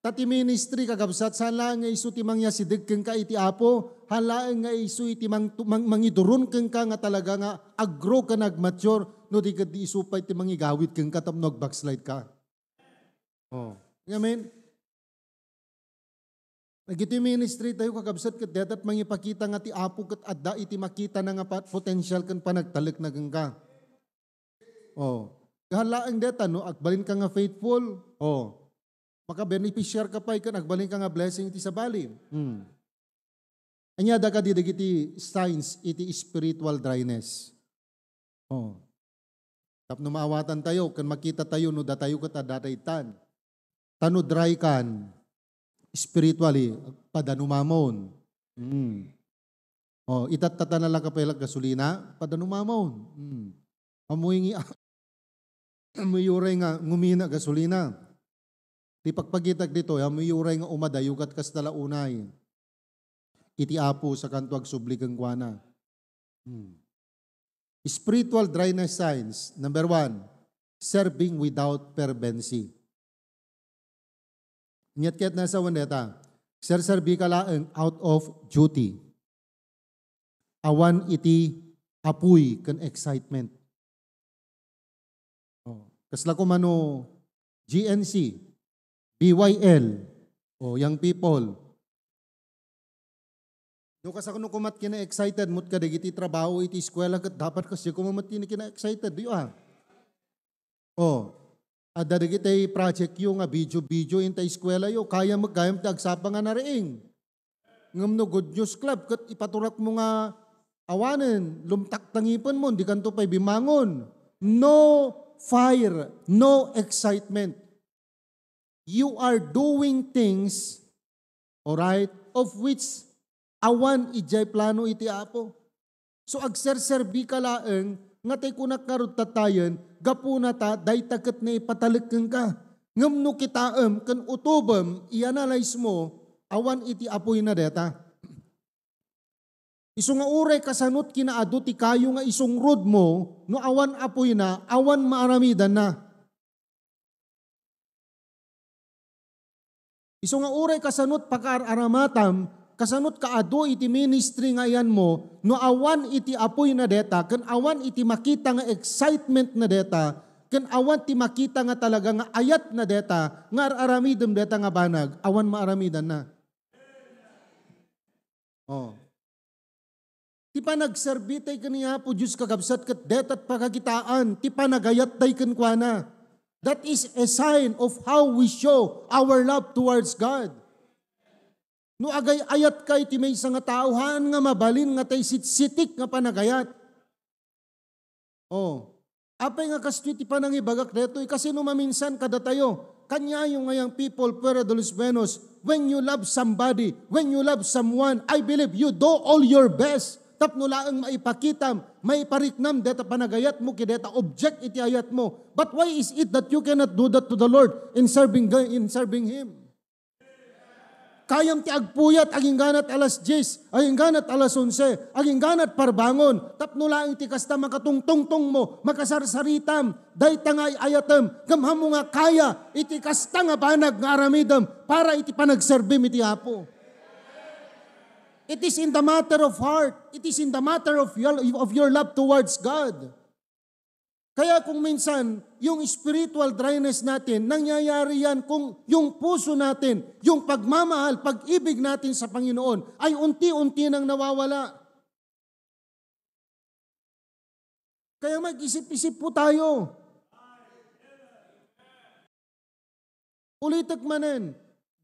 Ta ti ministry, kakabsat, saan laeng nga isu ti mangyasideg kenka iti Apo, saan laeng nga isu iti mang-, mang-, mangiduron kenka nga talaga nga agro ken agmature, no di ket di isu pay ti mangigawid kenka tapno agbackslide ka. Oh. Amen? Dagiti ministry tayo, kakabsat, ket dayta ti mangipakita nga ti Apo ket adda iti makitana nga pa-, potential ken panagtalekna kenka. Oh. Saan laeng dayta, no? Agbalinka nga faithful, oh, makabeneficiar ka pay ken agbalinka nga blessing iti sabali. Hmm. Ania da kadi dagiti signs iti spiritual dryness? Oh. Tapno maawatantayo ken makitatayo no datayo ket adda daytan. Ta no dry kan spiritually, padanumamon. Mm. Oh, itattatan na lang ka pay la gasolina, padanumamon. Mm. Amoy ngi-, amoy uray nga ngumina gasolina. Ti pagpakitak ditoy, amoy uray nga umadayo ket kasta la unay. Iti Apo, sakanto agsubli kenkuana. Hmm. Spiritual dryness signs. Number one, serving without fervency. Ket ket nasa wen deta, serserbi ka laeng out of duty. Awan iti apuy ken excitement. Oh, kasla kumano G N C, B Y L, oh, young people. No kasano koma ti kina-excited met kadagiti trabaho iti eskuela ket dapat kasdi koma met ti kina-excited, di ba? Oh, adda dagiti project yo nga video-video inta eskuela yo, kaya met gayam ti agsapa nga nariing. Ngem no Good News Club ket ipaturak mo nga awanen, lumtak ta ngipen mo, di kanto pay bimangon. No fire, no excitement. You are doing things, alright, of which awan idiay plano iti Apo. So, agserserbi ka laeng, nga tay kunak ngarud tattayen, gapuna ta dayta ket naipatalek kenka. Ngem no kitaem ken utobem, i-analyze mo, awan iti apoyna deta. Isu nga uray kasanot kinaadu ti kayo nga isungrod mo, no awan apoyna, awan maaramidanna. Isu nga uray kasanot pakaar-aramatam, kasanot kaadu iti ministry nga ayanmo, no awan iti apoyna deta, ken awan iti makita nga excitement na deta, ken awan ti makita nga talaga nga ayat na deta, nga ar-aramidem deta nga banag, awan maaramidanna. Oh. Ti panagserbi tay ken ni Apo Dios, kakabsat, ket deta ti pakakitaan ti panagayat tay kenkuana. That is a sign of how we show our love towards God. No agay-ayat ka iti maysa nga tao, haan nga mabalin nga tay sitsitik nga panagayat. Oh. Apay nga kastoy ti panangibagak daytoy? Kasino maminsan kadatayo? Kaniayo nga young people, fuera de los buenos, when you love somebody, when you love someone, I believe you do all your best tapno laeng maipakitam, maipariknam deta panagayatmo, ken deta object iti ayatmo. But why is it that you cannot do that to the Lord in serving, in serving Him? Kayam ti agpuyat, agingganat alas dies, agingganat alas onse, agingganat parbangon, tapno laeng ti kasta makatungtungtongmo, makasarsaritam, dayta nga ay-ayatem, ngem ammo nga kaya iti kasta nga banag nga aramidem para iti panagserbim iti Apo. It is in the matter of heart. It is in the matter of your, of your love towards God. Kaya kung minsan, yung spiritual dryness natin, nangyayari yan kung yung puso natin, yung pagmamahal, pag-ibig natin sa Panginoon ay unti-unti nang nawawala. Kaya mag-isip-isip po tayo. Ulitek manen,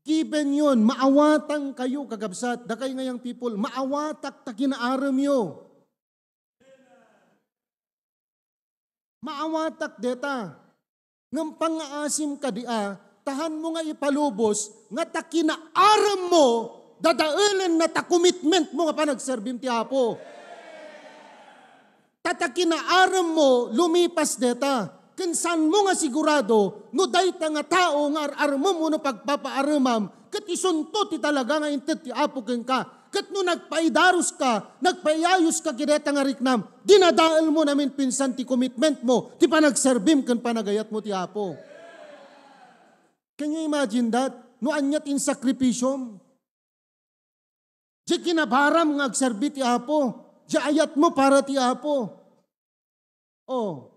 given yon, maawatan kayo, kakabsat, dakay nga young people, maawatak ta kinaaremyo. Maawatak deta. Ngem pangngaasim kadi a, ta hanmo nga ipalubos, nga ta kinaaremmo, dadaelenna ta commitment mo nga panagserbim ti Apo. Ta, ta kinaaremmo, lumipas deta. Ken saanmo nga sigurado, no dayta nga tao nga ar-armem wenno pagpapaaremam, ket isunto ti talaga nga inted ti Apo kenka. Ket no nagpaidaruska, nagpaiayuska iti dayta nga riknam, dinadaelmo namin pinsan ti commitmentmo, ti panagserbim ken panagayatmo ti Apo. Can you imagine that? No ania ti insakripisom? Di kinabaram nga agserbi ti Apo. Di ayatmo para ti Apo. Oh.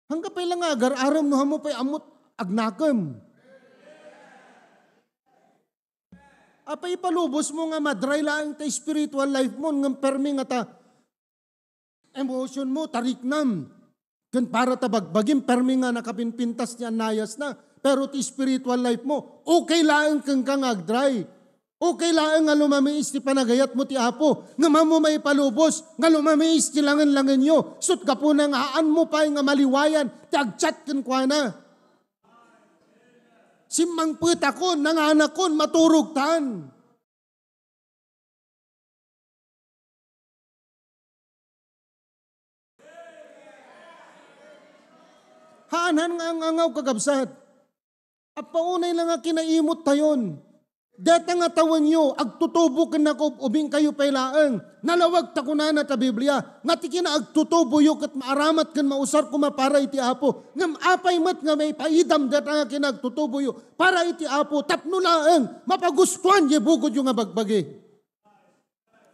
Hangga pay la nga agar-arem no ammo pay ammot agnakem. Apay ipalubosmo nga madry laeng ta spiritual life mo ngem permi nga ta emotion mo, ta riknam. Ken para ta bagbagim, permi nga nakapinpintas ti annayasna. Pero ti spiritual life mo, okay laeng kenka nga agdry. Okay laeng nga lumamiis ti panagayatmo ti Apo. Ngem ammo maipalubos nga lumamiis ti langen-langenyo. Sut gapuna nga haanmo pay nga maliwayan ti agchat kenkuana. Simmangpetakon, nanganakon, maturogtan. Haan-han nga ang-angaw, kakabsat. Appaunay la nga kinaimot tayon. Deta nga tawenyo, agtutubo ken nakub-ubing kayo pay laeng. Nalawag ta kunana ta Biblia, nga ti kinaagtutuboyo ket maaramat ken mausar koma para iti Apo. Ngem apay met nga maipaidam deta nga kinaagtutuboyo para iti Apo tapno laeng mapagustuan diay bugodyo nga bagbagi?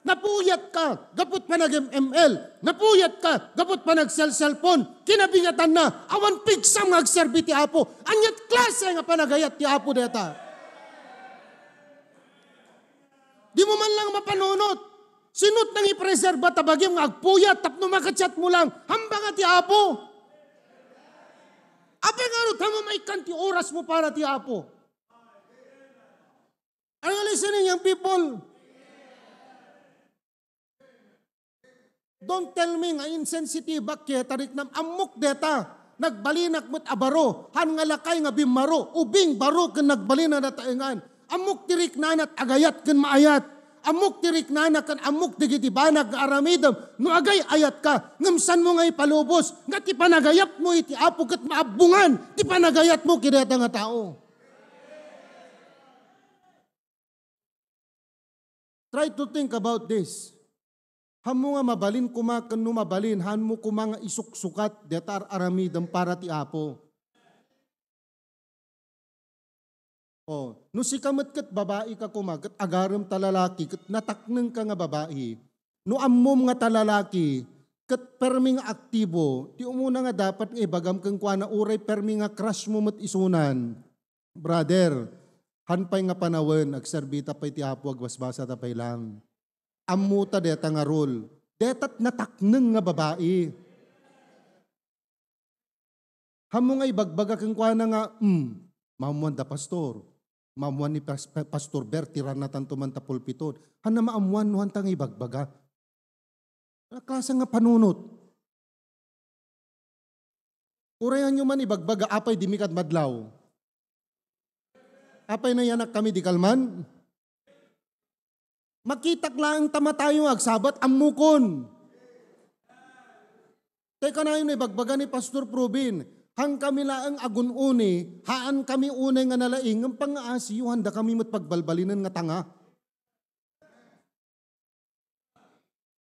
Napuyatka gapu ti panag-M M L. Napuyatka gapu ti panagselselpon. Kinabigatanna, awan pigsam nga agserbi ti Apo. Ania ti klase nga panagayat ti Apo deta? Dimo man lang mapanunot. Sino ti nangipreserba ta bagim nga agpuyat tapno makachatmo lang? Hambanga ti Apo. Apay ngarud, ammo maikkan ti orasmo para ti Apo? Are you listening, young people? Don't tell me nga insensitiveak ket ta riknam. Ammok deta. Nagbalinak met a baro. Han nga lakay nga bimmaro. Ubing, baro ken nagbalin a nataengan. Ammok ti riknana ti agayat ken maayat. Ammok ti riknana ken ammok dagiti banag nga aramidem no agay-ayatka. Ngem saanmo nga ipalubos nga ti panagayatmo iti Apo ket maabbongan ti panagayatmo iti dayta nga tao. Try to think about this. Haanmo nga mabalin koma ken no mabalin, haanmo koma nga isuksukat dayta ar-aramidem para ti Apo. Oh, no sika met ket babai ka koma, ket agarem ta lalaki, ket natakneng ka nga babai, no ammom nga ta lalaki, ket permi nga aktibo, ti umuna nga dapat nga ibagam kenkuana, uray permi nga crush mo met isunan, brother, han pay nga panawen, agserbita pay ti Apo, agbasbasata pay lang. Ammota deta nga rule. Deta ti natakneng nga babai. Haanmo nga ibagbaga kenkuana nga, "Hmm, maammoan da, Pastor. Maammoan ni Pas-, Pa-, Pastor Ber, ti rannatanto man ta pulpiton." Haanna maammoan no haanta nga ibagbaga. Ano klase nga panunot? Urayanyo man ibagbaga, "Apay, dimi kad madlaw? Apay, nayanakkami di kalman?" Makitak laeng ta matayo nga agsabat, ammokon. Tay kanayon nga ibagbaga ni Pastor Probin, "Haankami laeng agun-uni, haankami unay nga nalaing, ngem pangngaasiyo, haandakami met pagbalbalinen nga tanga."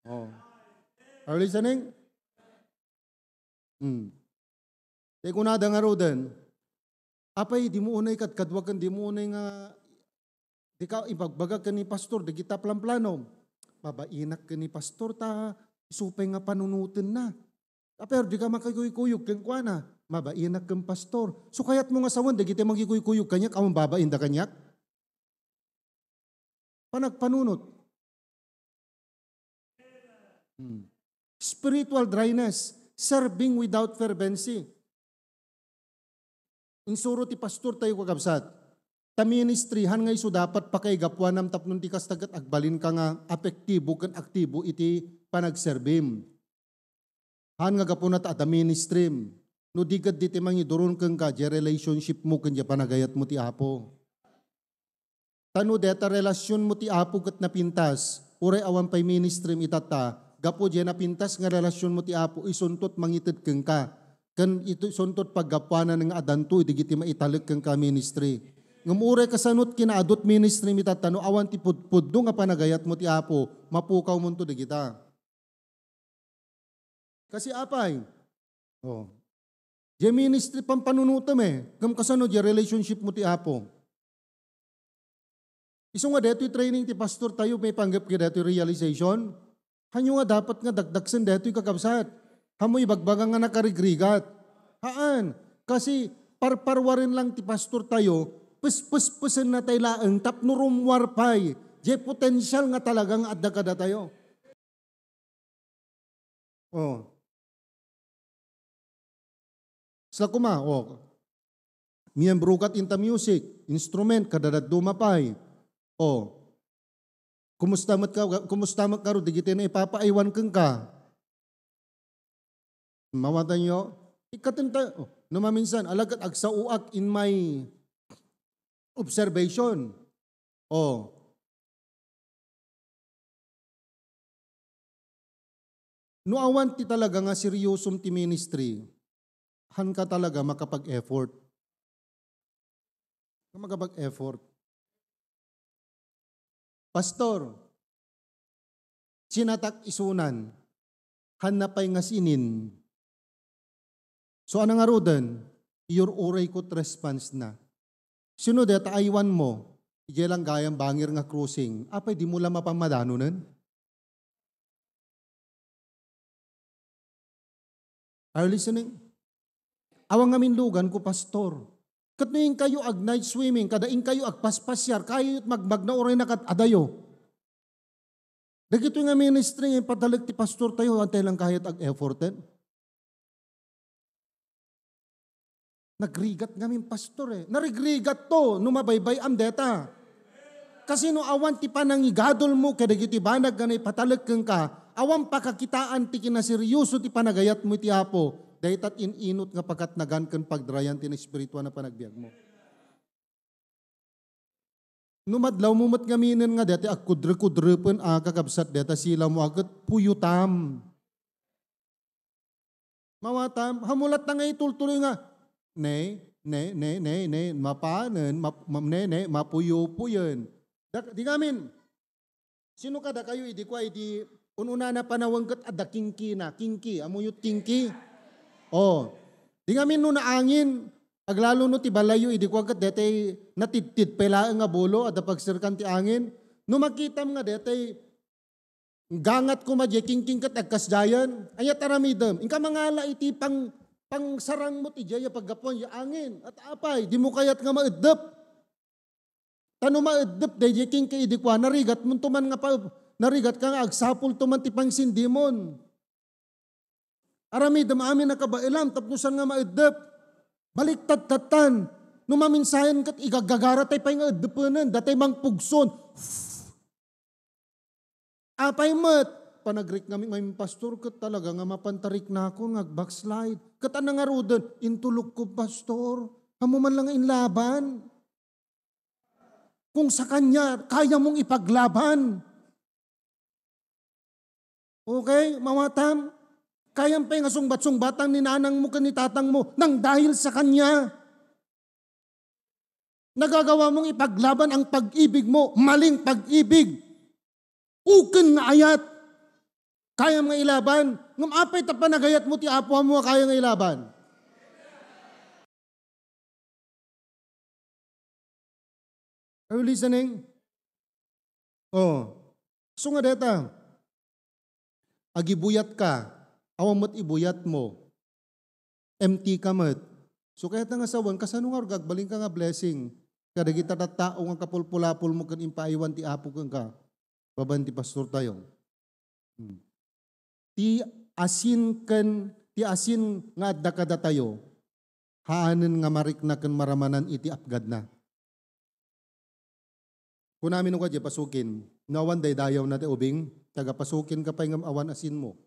Oh. Are you listening? Hmm. Tay kunada ngaruden, "Apay, dimo unay kadkadua ken dimo unay nga, dika ibagbaga ken ni Pastor dagita planplanom." "Mabainak ken ni Pastor ta isu pay nga panunotenna." "Ah, pero dika makikuykuyog kenkuana." "Mabainak ken Pastor." So, kayatmo nga sawen dagiti makikuykuyog kaniak, awan babainda kaniak? Panagpanunot. Hmm. Spiritual dryness, serving without fervency. Insuro ti pastor tayo, kakabsat, ta ministry, han nga isu dapat pakaigapuanam tapno di kasta ket agbalinka nga apektibo ken aktibo iti panagserbim. Han nga gapuna ta adda ministrym. No di ket di ti mangiduron kenka, diay relationship mo ken diay panagayat mo ti Apo. Ta no deta relasion mo ti Apo ket napintas, uray awan pay ministrym itatta, gapu diay napintas nga relasion mo ti Apo, isuntot mangited kenka, ken ito, isuntot paggapuanan nga adanto dagiti maitalek kenka ministry. Ngem uray kasanot kinaadut ministry mi tatta, no awan ti pudpudno nga panagayatmo ti Apo, mapukawmonto dagita. Kasi apay, oh, diay ministry pampanunotem eh, ngem kasano diay relationship mo ti Apo? Isu nga detoy training ti pastor tayo, maipanggep ket detoy realization. Hanyo nga dapat nga dakdaksen detoy, kakabsat? Hanmo ibagbaga nga nakarigrigat? Haan. Kasi parparwaren lang ti pastor tayo, pespespesenna tay laeng tapno rummuar pay diay potensial nga talaga nga adda kadatayo. Oh. Sa kuma, oh. Miyembro kat inta music, instrument, kadadadduma pay. Oh. Kumusta met ka, kumusta met karo, digiti na ipapaaywan kenka? Mawatanyo? Ikatenta, oh, no maminsan, alagad agsaoak in my observation. Oh. No awan ti talaga nga seryosom ti ministry, hanka talaga makapag-effort. Makapag-effort. Pastor, sinatak isunan, hanna pay nga sinin. So, ano ngaruden? Iyur-uray ko ti response na. Sino deta aywan mo? Idiay lang gayam bangir nga crossing. Apay, di mo lang mapamadanonen? Are you listening? Awan ngamin lugan ko, pastor. Ket no inkayo ag night swimming, kada inkayo agpaspasiar, kayo magmagna uray na kat adayo. Dagitoy nga ministry nga ipatalek ti pastor tayo, antay lang kayat ag-efforten. Nagrigat ngamin, pastor, eh. Narigrigat to no mabaybay-am deta. Kasi no awan ti panangigadolmo kadagiti banag nga naipatalek kenka, awan pakakitaan ti kinaseryoso ti panagayatmo iti Apo, dayta in-inut nga pakatnagan ken pagdrayan ti naespirituan a panagbiagmo. No madlawmo met ngaminen nga dayta agkudrekudrepen a kakabsat dayta silawmo a ket puyotam. Mawatam, hamulat ta nga itultuloy nga, ne, ne, ne, ne, ne, mapanen, map-, mam-, ne, ne, mapuyopuyen. Dak-, di ngamin, sino kadakayo idi kua idi un-unana panawen ket adda kingkina? Kingki, ammoyo ti kingki? Oh. Di ngamin no naangin, aglalo no ti balayyo idi kua ket detay natidtid pay laeng nga bulo, adda pagserkan ti angin. No makitam nga detay gangat koma diay kingking ket agkasdiayen, ania ti aramidem? Inka mangala iti pang-, pangsarangmo ti diay a paggapuan diay angin. At apay, dimo kayat nga maeddep? Ta no maeddep daydiay kingki idi kua, narigatmonto man nga pa-, narigatka nga agsapulto man ti pangsindimon. Aramidem amin a kabaelam tapno saan nga maeddep. Baliktad tattan. No maminsan ket igagaratay pay nga eddepenen, datay mangpugson. Apay met, panagriknami ngamin, pastor, ket talaga nga mapan ta riknakon nga agbackslide. Ket ania ngaruden? Intulokko, pastor. Ammo man lang nga inlaban. Kung sa kanya, kaya mong ipaglaban. Okay, mawatam? Kayam pay nga sungbat-sungbatan ni nanangmo ken ni tatangmo nang dahil sa kanya. Nagagawa mong ipaglaban ang pag-ibig mo, maling pag-ibig. Uken nga ayat. Kayam nga ilaban. Ngem apay ta panagayatmo ti Apo a kaya nga ilaban? Are you listening? Oh. So nga deta, agibuyat ka, awan met ibuyat mo. Empty ka met. So kayat nga sawen, kasano nga agbalin ka nga blessing kadagiti tattao nga kapulpulapol mo ken impaaywan ti Apo kenka? Babaen ti pastor tayo. Hmm. Ti asin ken, ti asin nga adda kadatayo, haanen nga marikna ken maramanan iti apgadna. Kunami no kadi pasukin, no awan daydayawna ti ubing, taga pasukin ka pay ngem awan asinmo.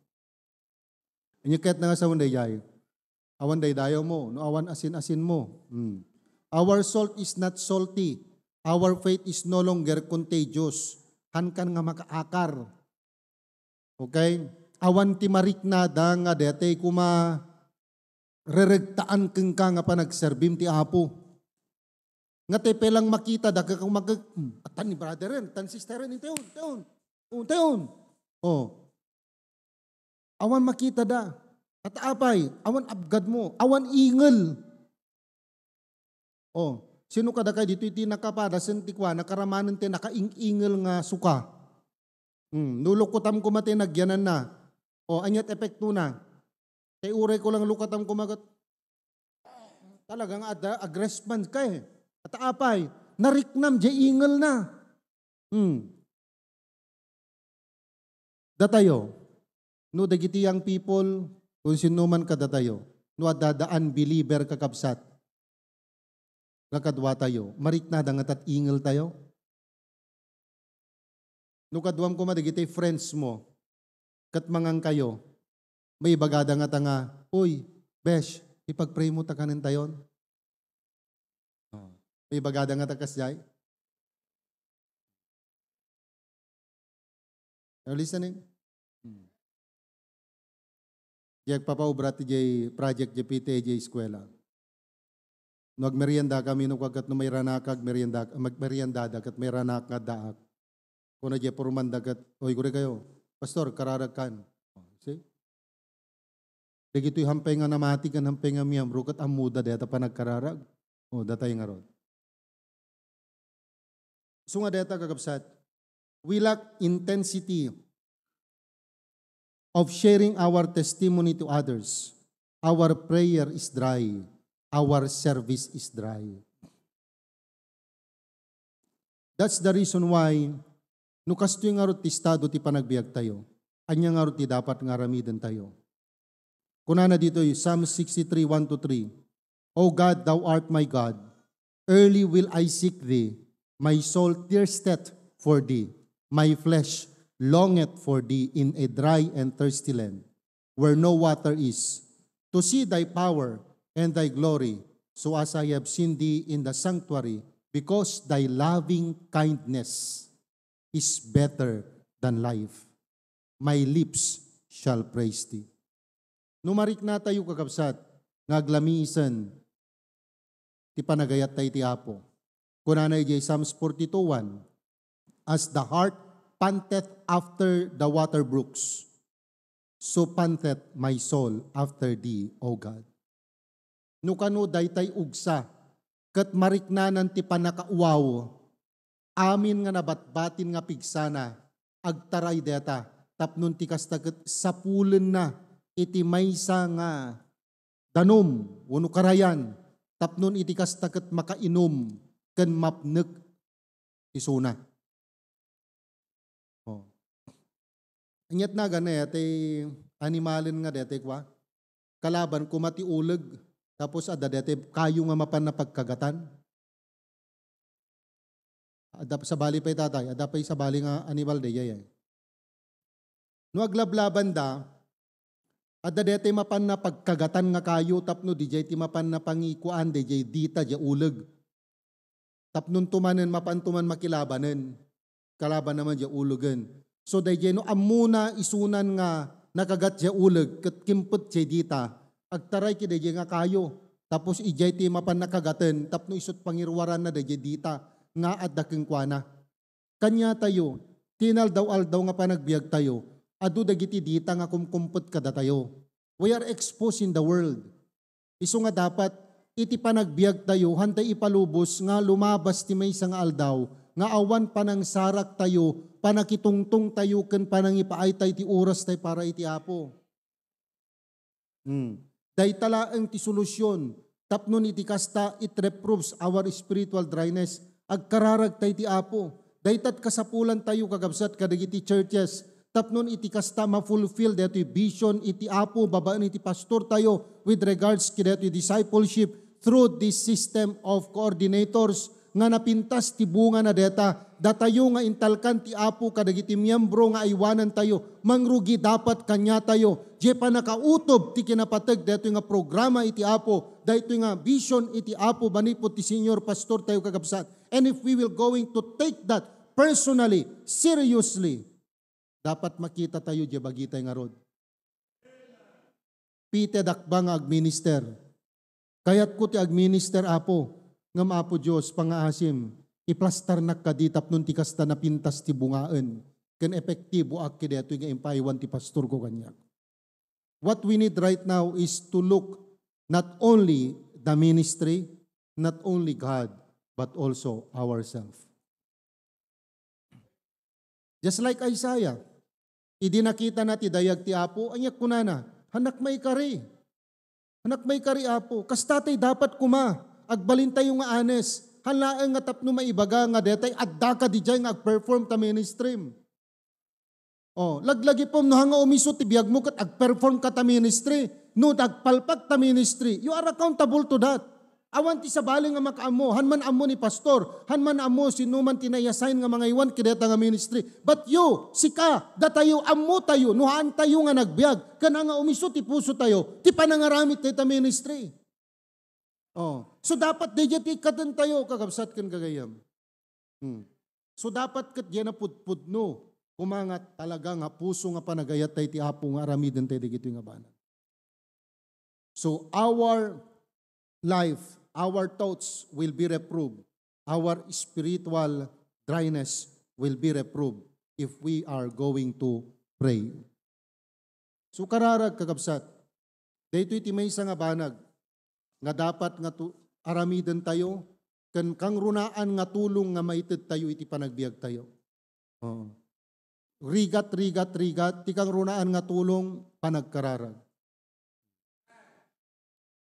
Anya ket nga sawen daydiay, awan daydayawmo, no awan asin-asinmo. Hmm. Our salt is not salty. Our faith is no longer contagious. Hankan nga makaakar. Okay? Awan ti mariknada nga detay kuma reregtaan kenka nga panagserbim ti Apo. Nga ti pay lang makitada, kag-, mag-, hmm, atan ni brother en, atan sister en, intayon, intayon. O, intayon. O. Awan makitada. Ket apay, awan abgadmo, awan ingel. O, sino kadakay ditoy ti nakapadasen ti kua, nakaramanen ti nakaing-ingel nga suka? Hmm, no lukutam koma ti nagyananna. O, aniat epektona? Tay uray ko lang lukatam koma ket talagang adda, agrespond ka eh. Ket apay, nariknam diay ingelna. Hmm. Datayo, no dagiti young people, kun sinno man kadatayo, no adda, adda unbeliever kakabsat, nga kaduatayo, mariknada nga tat ingeltayo? No kaduam koma dagiti friends mo, ket mangankayo, maibagada ngata nga, "Uy, besh, ipag-pray mo ta kanentayon?" O. Maibagada ngata kasdiay? Are you listening? Hmm. Diay agpapaubra ti diay project diay P T A diay eskuela. No agmerienda kami, no kagkat no mairanak, agmerienda, magmeriendada ket mairanak nga addaak. Kuna diay purmanda ket, "Oy, guri kayo, Pastor, kararag kan." O, see? Dagitoy hampay nga namati ken hampay nga miyembro ket ammoda dayta panagkararag. O, datay ngarud. So nga dayta, kakabsat, we lack intensity of sharing our testimony to others. Our prayer is dry. Our service is dry. That's the reason why, no kastoy ngarud ti estado ti panagbiagtayo, ania ngarud ti dapat nga aramidentayo? Kunana ditoy, Psalm sixty-three, one to three, "O God, thou art my God. Early will I seek thee. My soul thirsteth for thee. My flesh longeth for thee in a dry and thirsty land, where no water is, to see thy power and thy glory, so as I have seen thee in the sanctuary, because thy loving kindness is better than life. My lips shall praise thee." No mariknatayo, kakabsat, nga aglamisen ti panagayattayo iti Apo. Kunana idiay Psalms forty-two one, "As the hart panteth after the water brooks, so panteth my soul after thee, O God." No kano daytay ugsa ket mariknanan ti pannakauwaw, amin nga nabatbatin nga pigsana, agtaray dayta, tapno ti kasta ket sapulenna iti maysa nga danum wenno karayan, tapno iti kasta ket makainum ken mapnek isuna. O. Aniat nagan dayta animalen nga dayta kua? Kalaban koma ti uleg, tapos adda dayta kayo nga mapan napagkagatan. Adda sabali pay, tatay, adda pay sabali nga animal daydiay. No aglablabanda, adda dayta mapan napagkagatan nga kayo tapno didiay ti mapan napangikuan daydiay dita diay uleg. Tapno tumanen, mapanto man makilabanen. Kalaban naman diay ulegen. So, daydiay no ammona isunan nga nakagat diay uleg ket kimpet diay dita, agtaray ket daydiay nga kayo. Tapos idiay ti mapan nakagaten tapno isut pangiruaranna daydiay dita nga adda kenkuana. Kaniatayo, ti inaldaw-aldaw nga panagbiagtayo, adu dagiti dita nga kumkumpet kadatayo. We are exposed in the world. Isu nga dapat, iti panagbiagtayo, hantay ipalubos nga lumabas ti maysa nga aldaw, nga awan panangsaraktayo, panakitungtongtayo, ken panangipaaytayo ti orastay para iti Apo. Hmm. Dayta laeng ti solution. Tapno iti kasta, it reproves our spiritual dryness. Agkararagta iti Apo. Daytat kasapulantayo, kakabsat, kadagiti churches. Tapno iti kasta, ma-fulfill daytoy vision iti Apo babaen iti pastortayo with regards kadaytoy discipleship through this system of coordinators nga napintas ti bunga na deta, datayo nga intalkan ti Apo kadagiti miyembro nga aywanantayo, mangrugi dapat kaniatayo, diay pannakautob ti kinapateg daytoy nga programa iti Apo, daytoy nga vision iti Apo manipud ti senior pastor tayo kakabsat. And if we will going to take that personally, seriously, dapat makita tayo diay bagitay ngarud. Pite dakba nga agminister. Kayatko ti agminister, Apo. Ngem, Apo Dios, pangaasim, iplastarnak kadi tapno ti kasta napintas ti bungaen, ken epektiboak kadaytoy nga impaywan ti pastorko kaniak. What we need right now is to look not only the ministry, not only God, but also ourselves. Just like Isaiah, idi nakitana ti dayag ti Apo, ania kunana, "Hanak maikari. Hanak maikari, Apo." Kasta tay dapat koma. Agbalintayo nga honest. Haan laeng nga tapno maibaga nga daytay addaka didiay nga agperform ta ministry. Oh, laglagipem no haan nga umiso ti biagmo ket agperform ka ta ministry. No, agpalpak ta ministry. You are accountable to that. Awan ti sabali nga makaammo, haan man ammo ni pastor, haan man ammo sinoman ti naiassign nga mangaywan kadayta nga ministry. But you, sika, datayo, ammotayo, no haantayo nga nagbiag, ken haan nga umiso ti pusotayo, ti panangaramid dayta ministry. Oh, so dapat daydiay ti ikkatentayo, kakabsat ken gagayyem. Hmm. So dapat ket diay napudpudno, koma nga talaga nga puso nga panagayat tay ti Apo nga aramiden tay dagitoy nga banag. So our life, our thoughts will be reproved. Our spiritual dryness will be reproved if we are going to pray. So kararag, kakabsat, daytoy ti maysa nga banag nga dapat nga tu-, aramidentayo ken kangrunaan nga tulong nga maitedtayo iti panagbiagtayo. Oo. Rigat, rigat, rigat, ti kangrunaan nga tulong, panagkararag.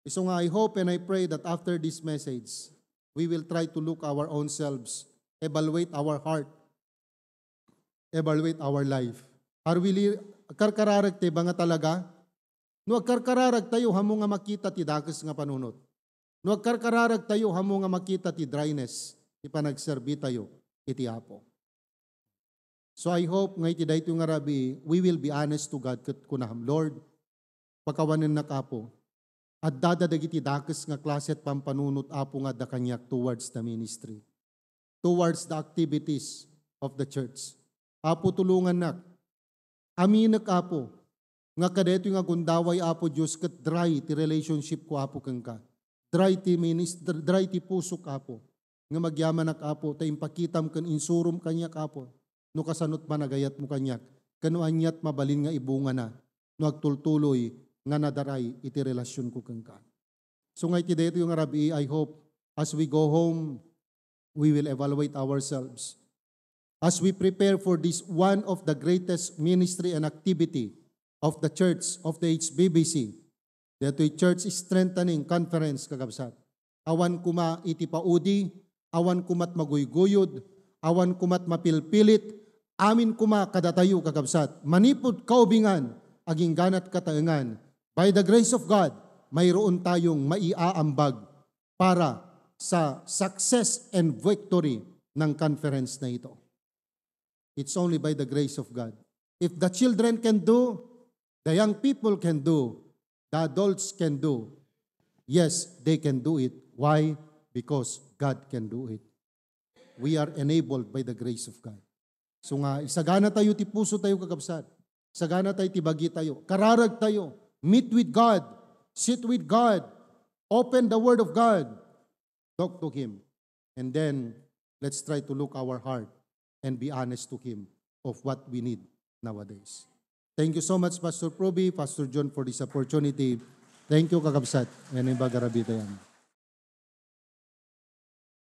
Isu nga, I hope and I pray that after this message, we will try to look our own selves, evaluate our heart, evaluate our life. Are we li-, agkarkararag tay ba nga talaga? No agkarkararag tayo, haanmo nga makita ti dakes nga panunot. No agkarkararag tayo, haanmo nga makita ti dryness ti panagserbi tayo iti Apo. So I hope nga iti daytoy nga rabii, we will be honest to God ket kunam, "Lord, pakawanennak, Apo. Addada dagiti dakes nga klase ti pampanunot, Apo, nga adda kaniak towards the ministry, towards the activities of the church. Apo, tulongannak. Aminek, Apo, nga kadaytoy nga gundaway, Apo Dios, ket dry ti relationship ko, Apo, kenka. Dry ti minis-, dry ti pusok, Apo. Ngem agyamanak, Apo, ta impakitam ken insurom kaniak, Apo, no kasano ti panagayatmo kaniak, ken no ania ti mabalin nga ibungana no agtultuloy nga nadaray iti relasionko kenka." So nga iti daytoy nga rabii, I hope, as we go home, we will evaluate ourselves. As we prepare for this one of the greatest ministry and activity of the church, of the H B B C, daytoy Church Strengthening Conference, kakabsat. Awan koma iti paudi, awan komat maguyguyod, awan komat mapilpilit, amin koma kadatayo, kakabsat, manipud kaubingan, agingganat kataengan, by the grace of God, mayroon tayong maiaambag para sa success and victory ng conference na ito. It's only by the grace of God. If the children can do, the young people can do, the adults can do. Yes, they can do it. Why? Because God can do it. We are enabled by the grace of God. So nga, isagana tayo ti puso tayo, kakabsat. Sagana tayo ti bagi tayo. Kararag tayo. Meet with God. Sit with God. Open the Word of God. Talk to Him. And then, let's try to look our heart and be honest to Him of what we need nowadays. Thank you so much, Pastor Proby, Pastor John, for this opportunity. Thank you, kakabsat. Yan ang bagarabi tayo.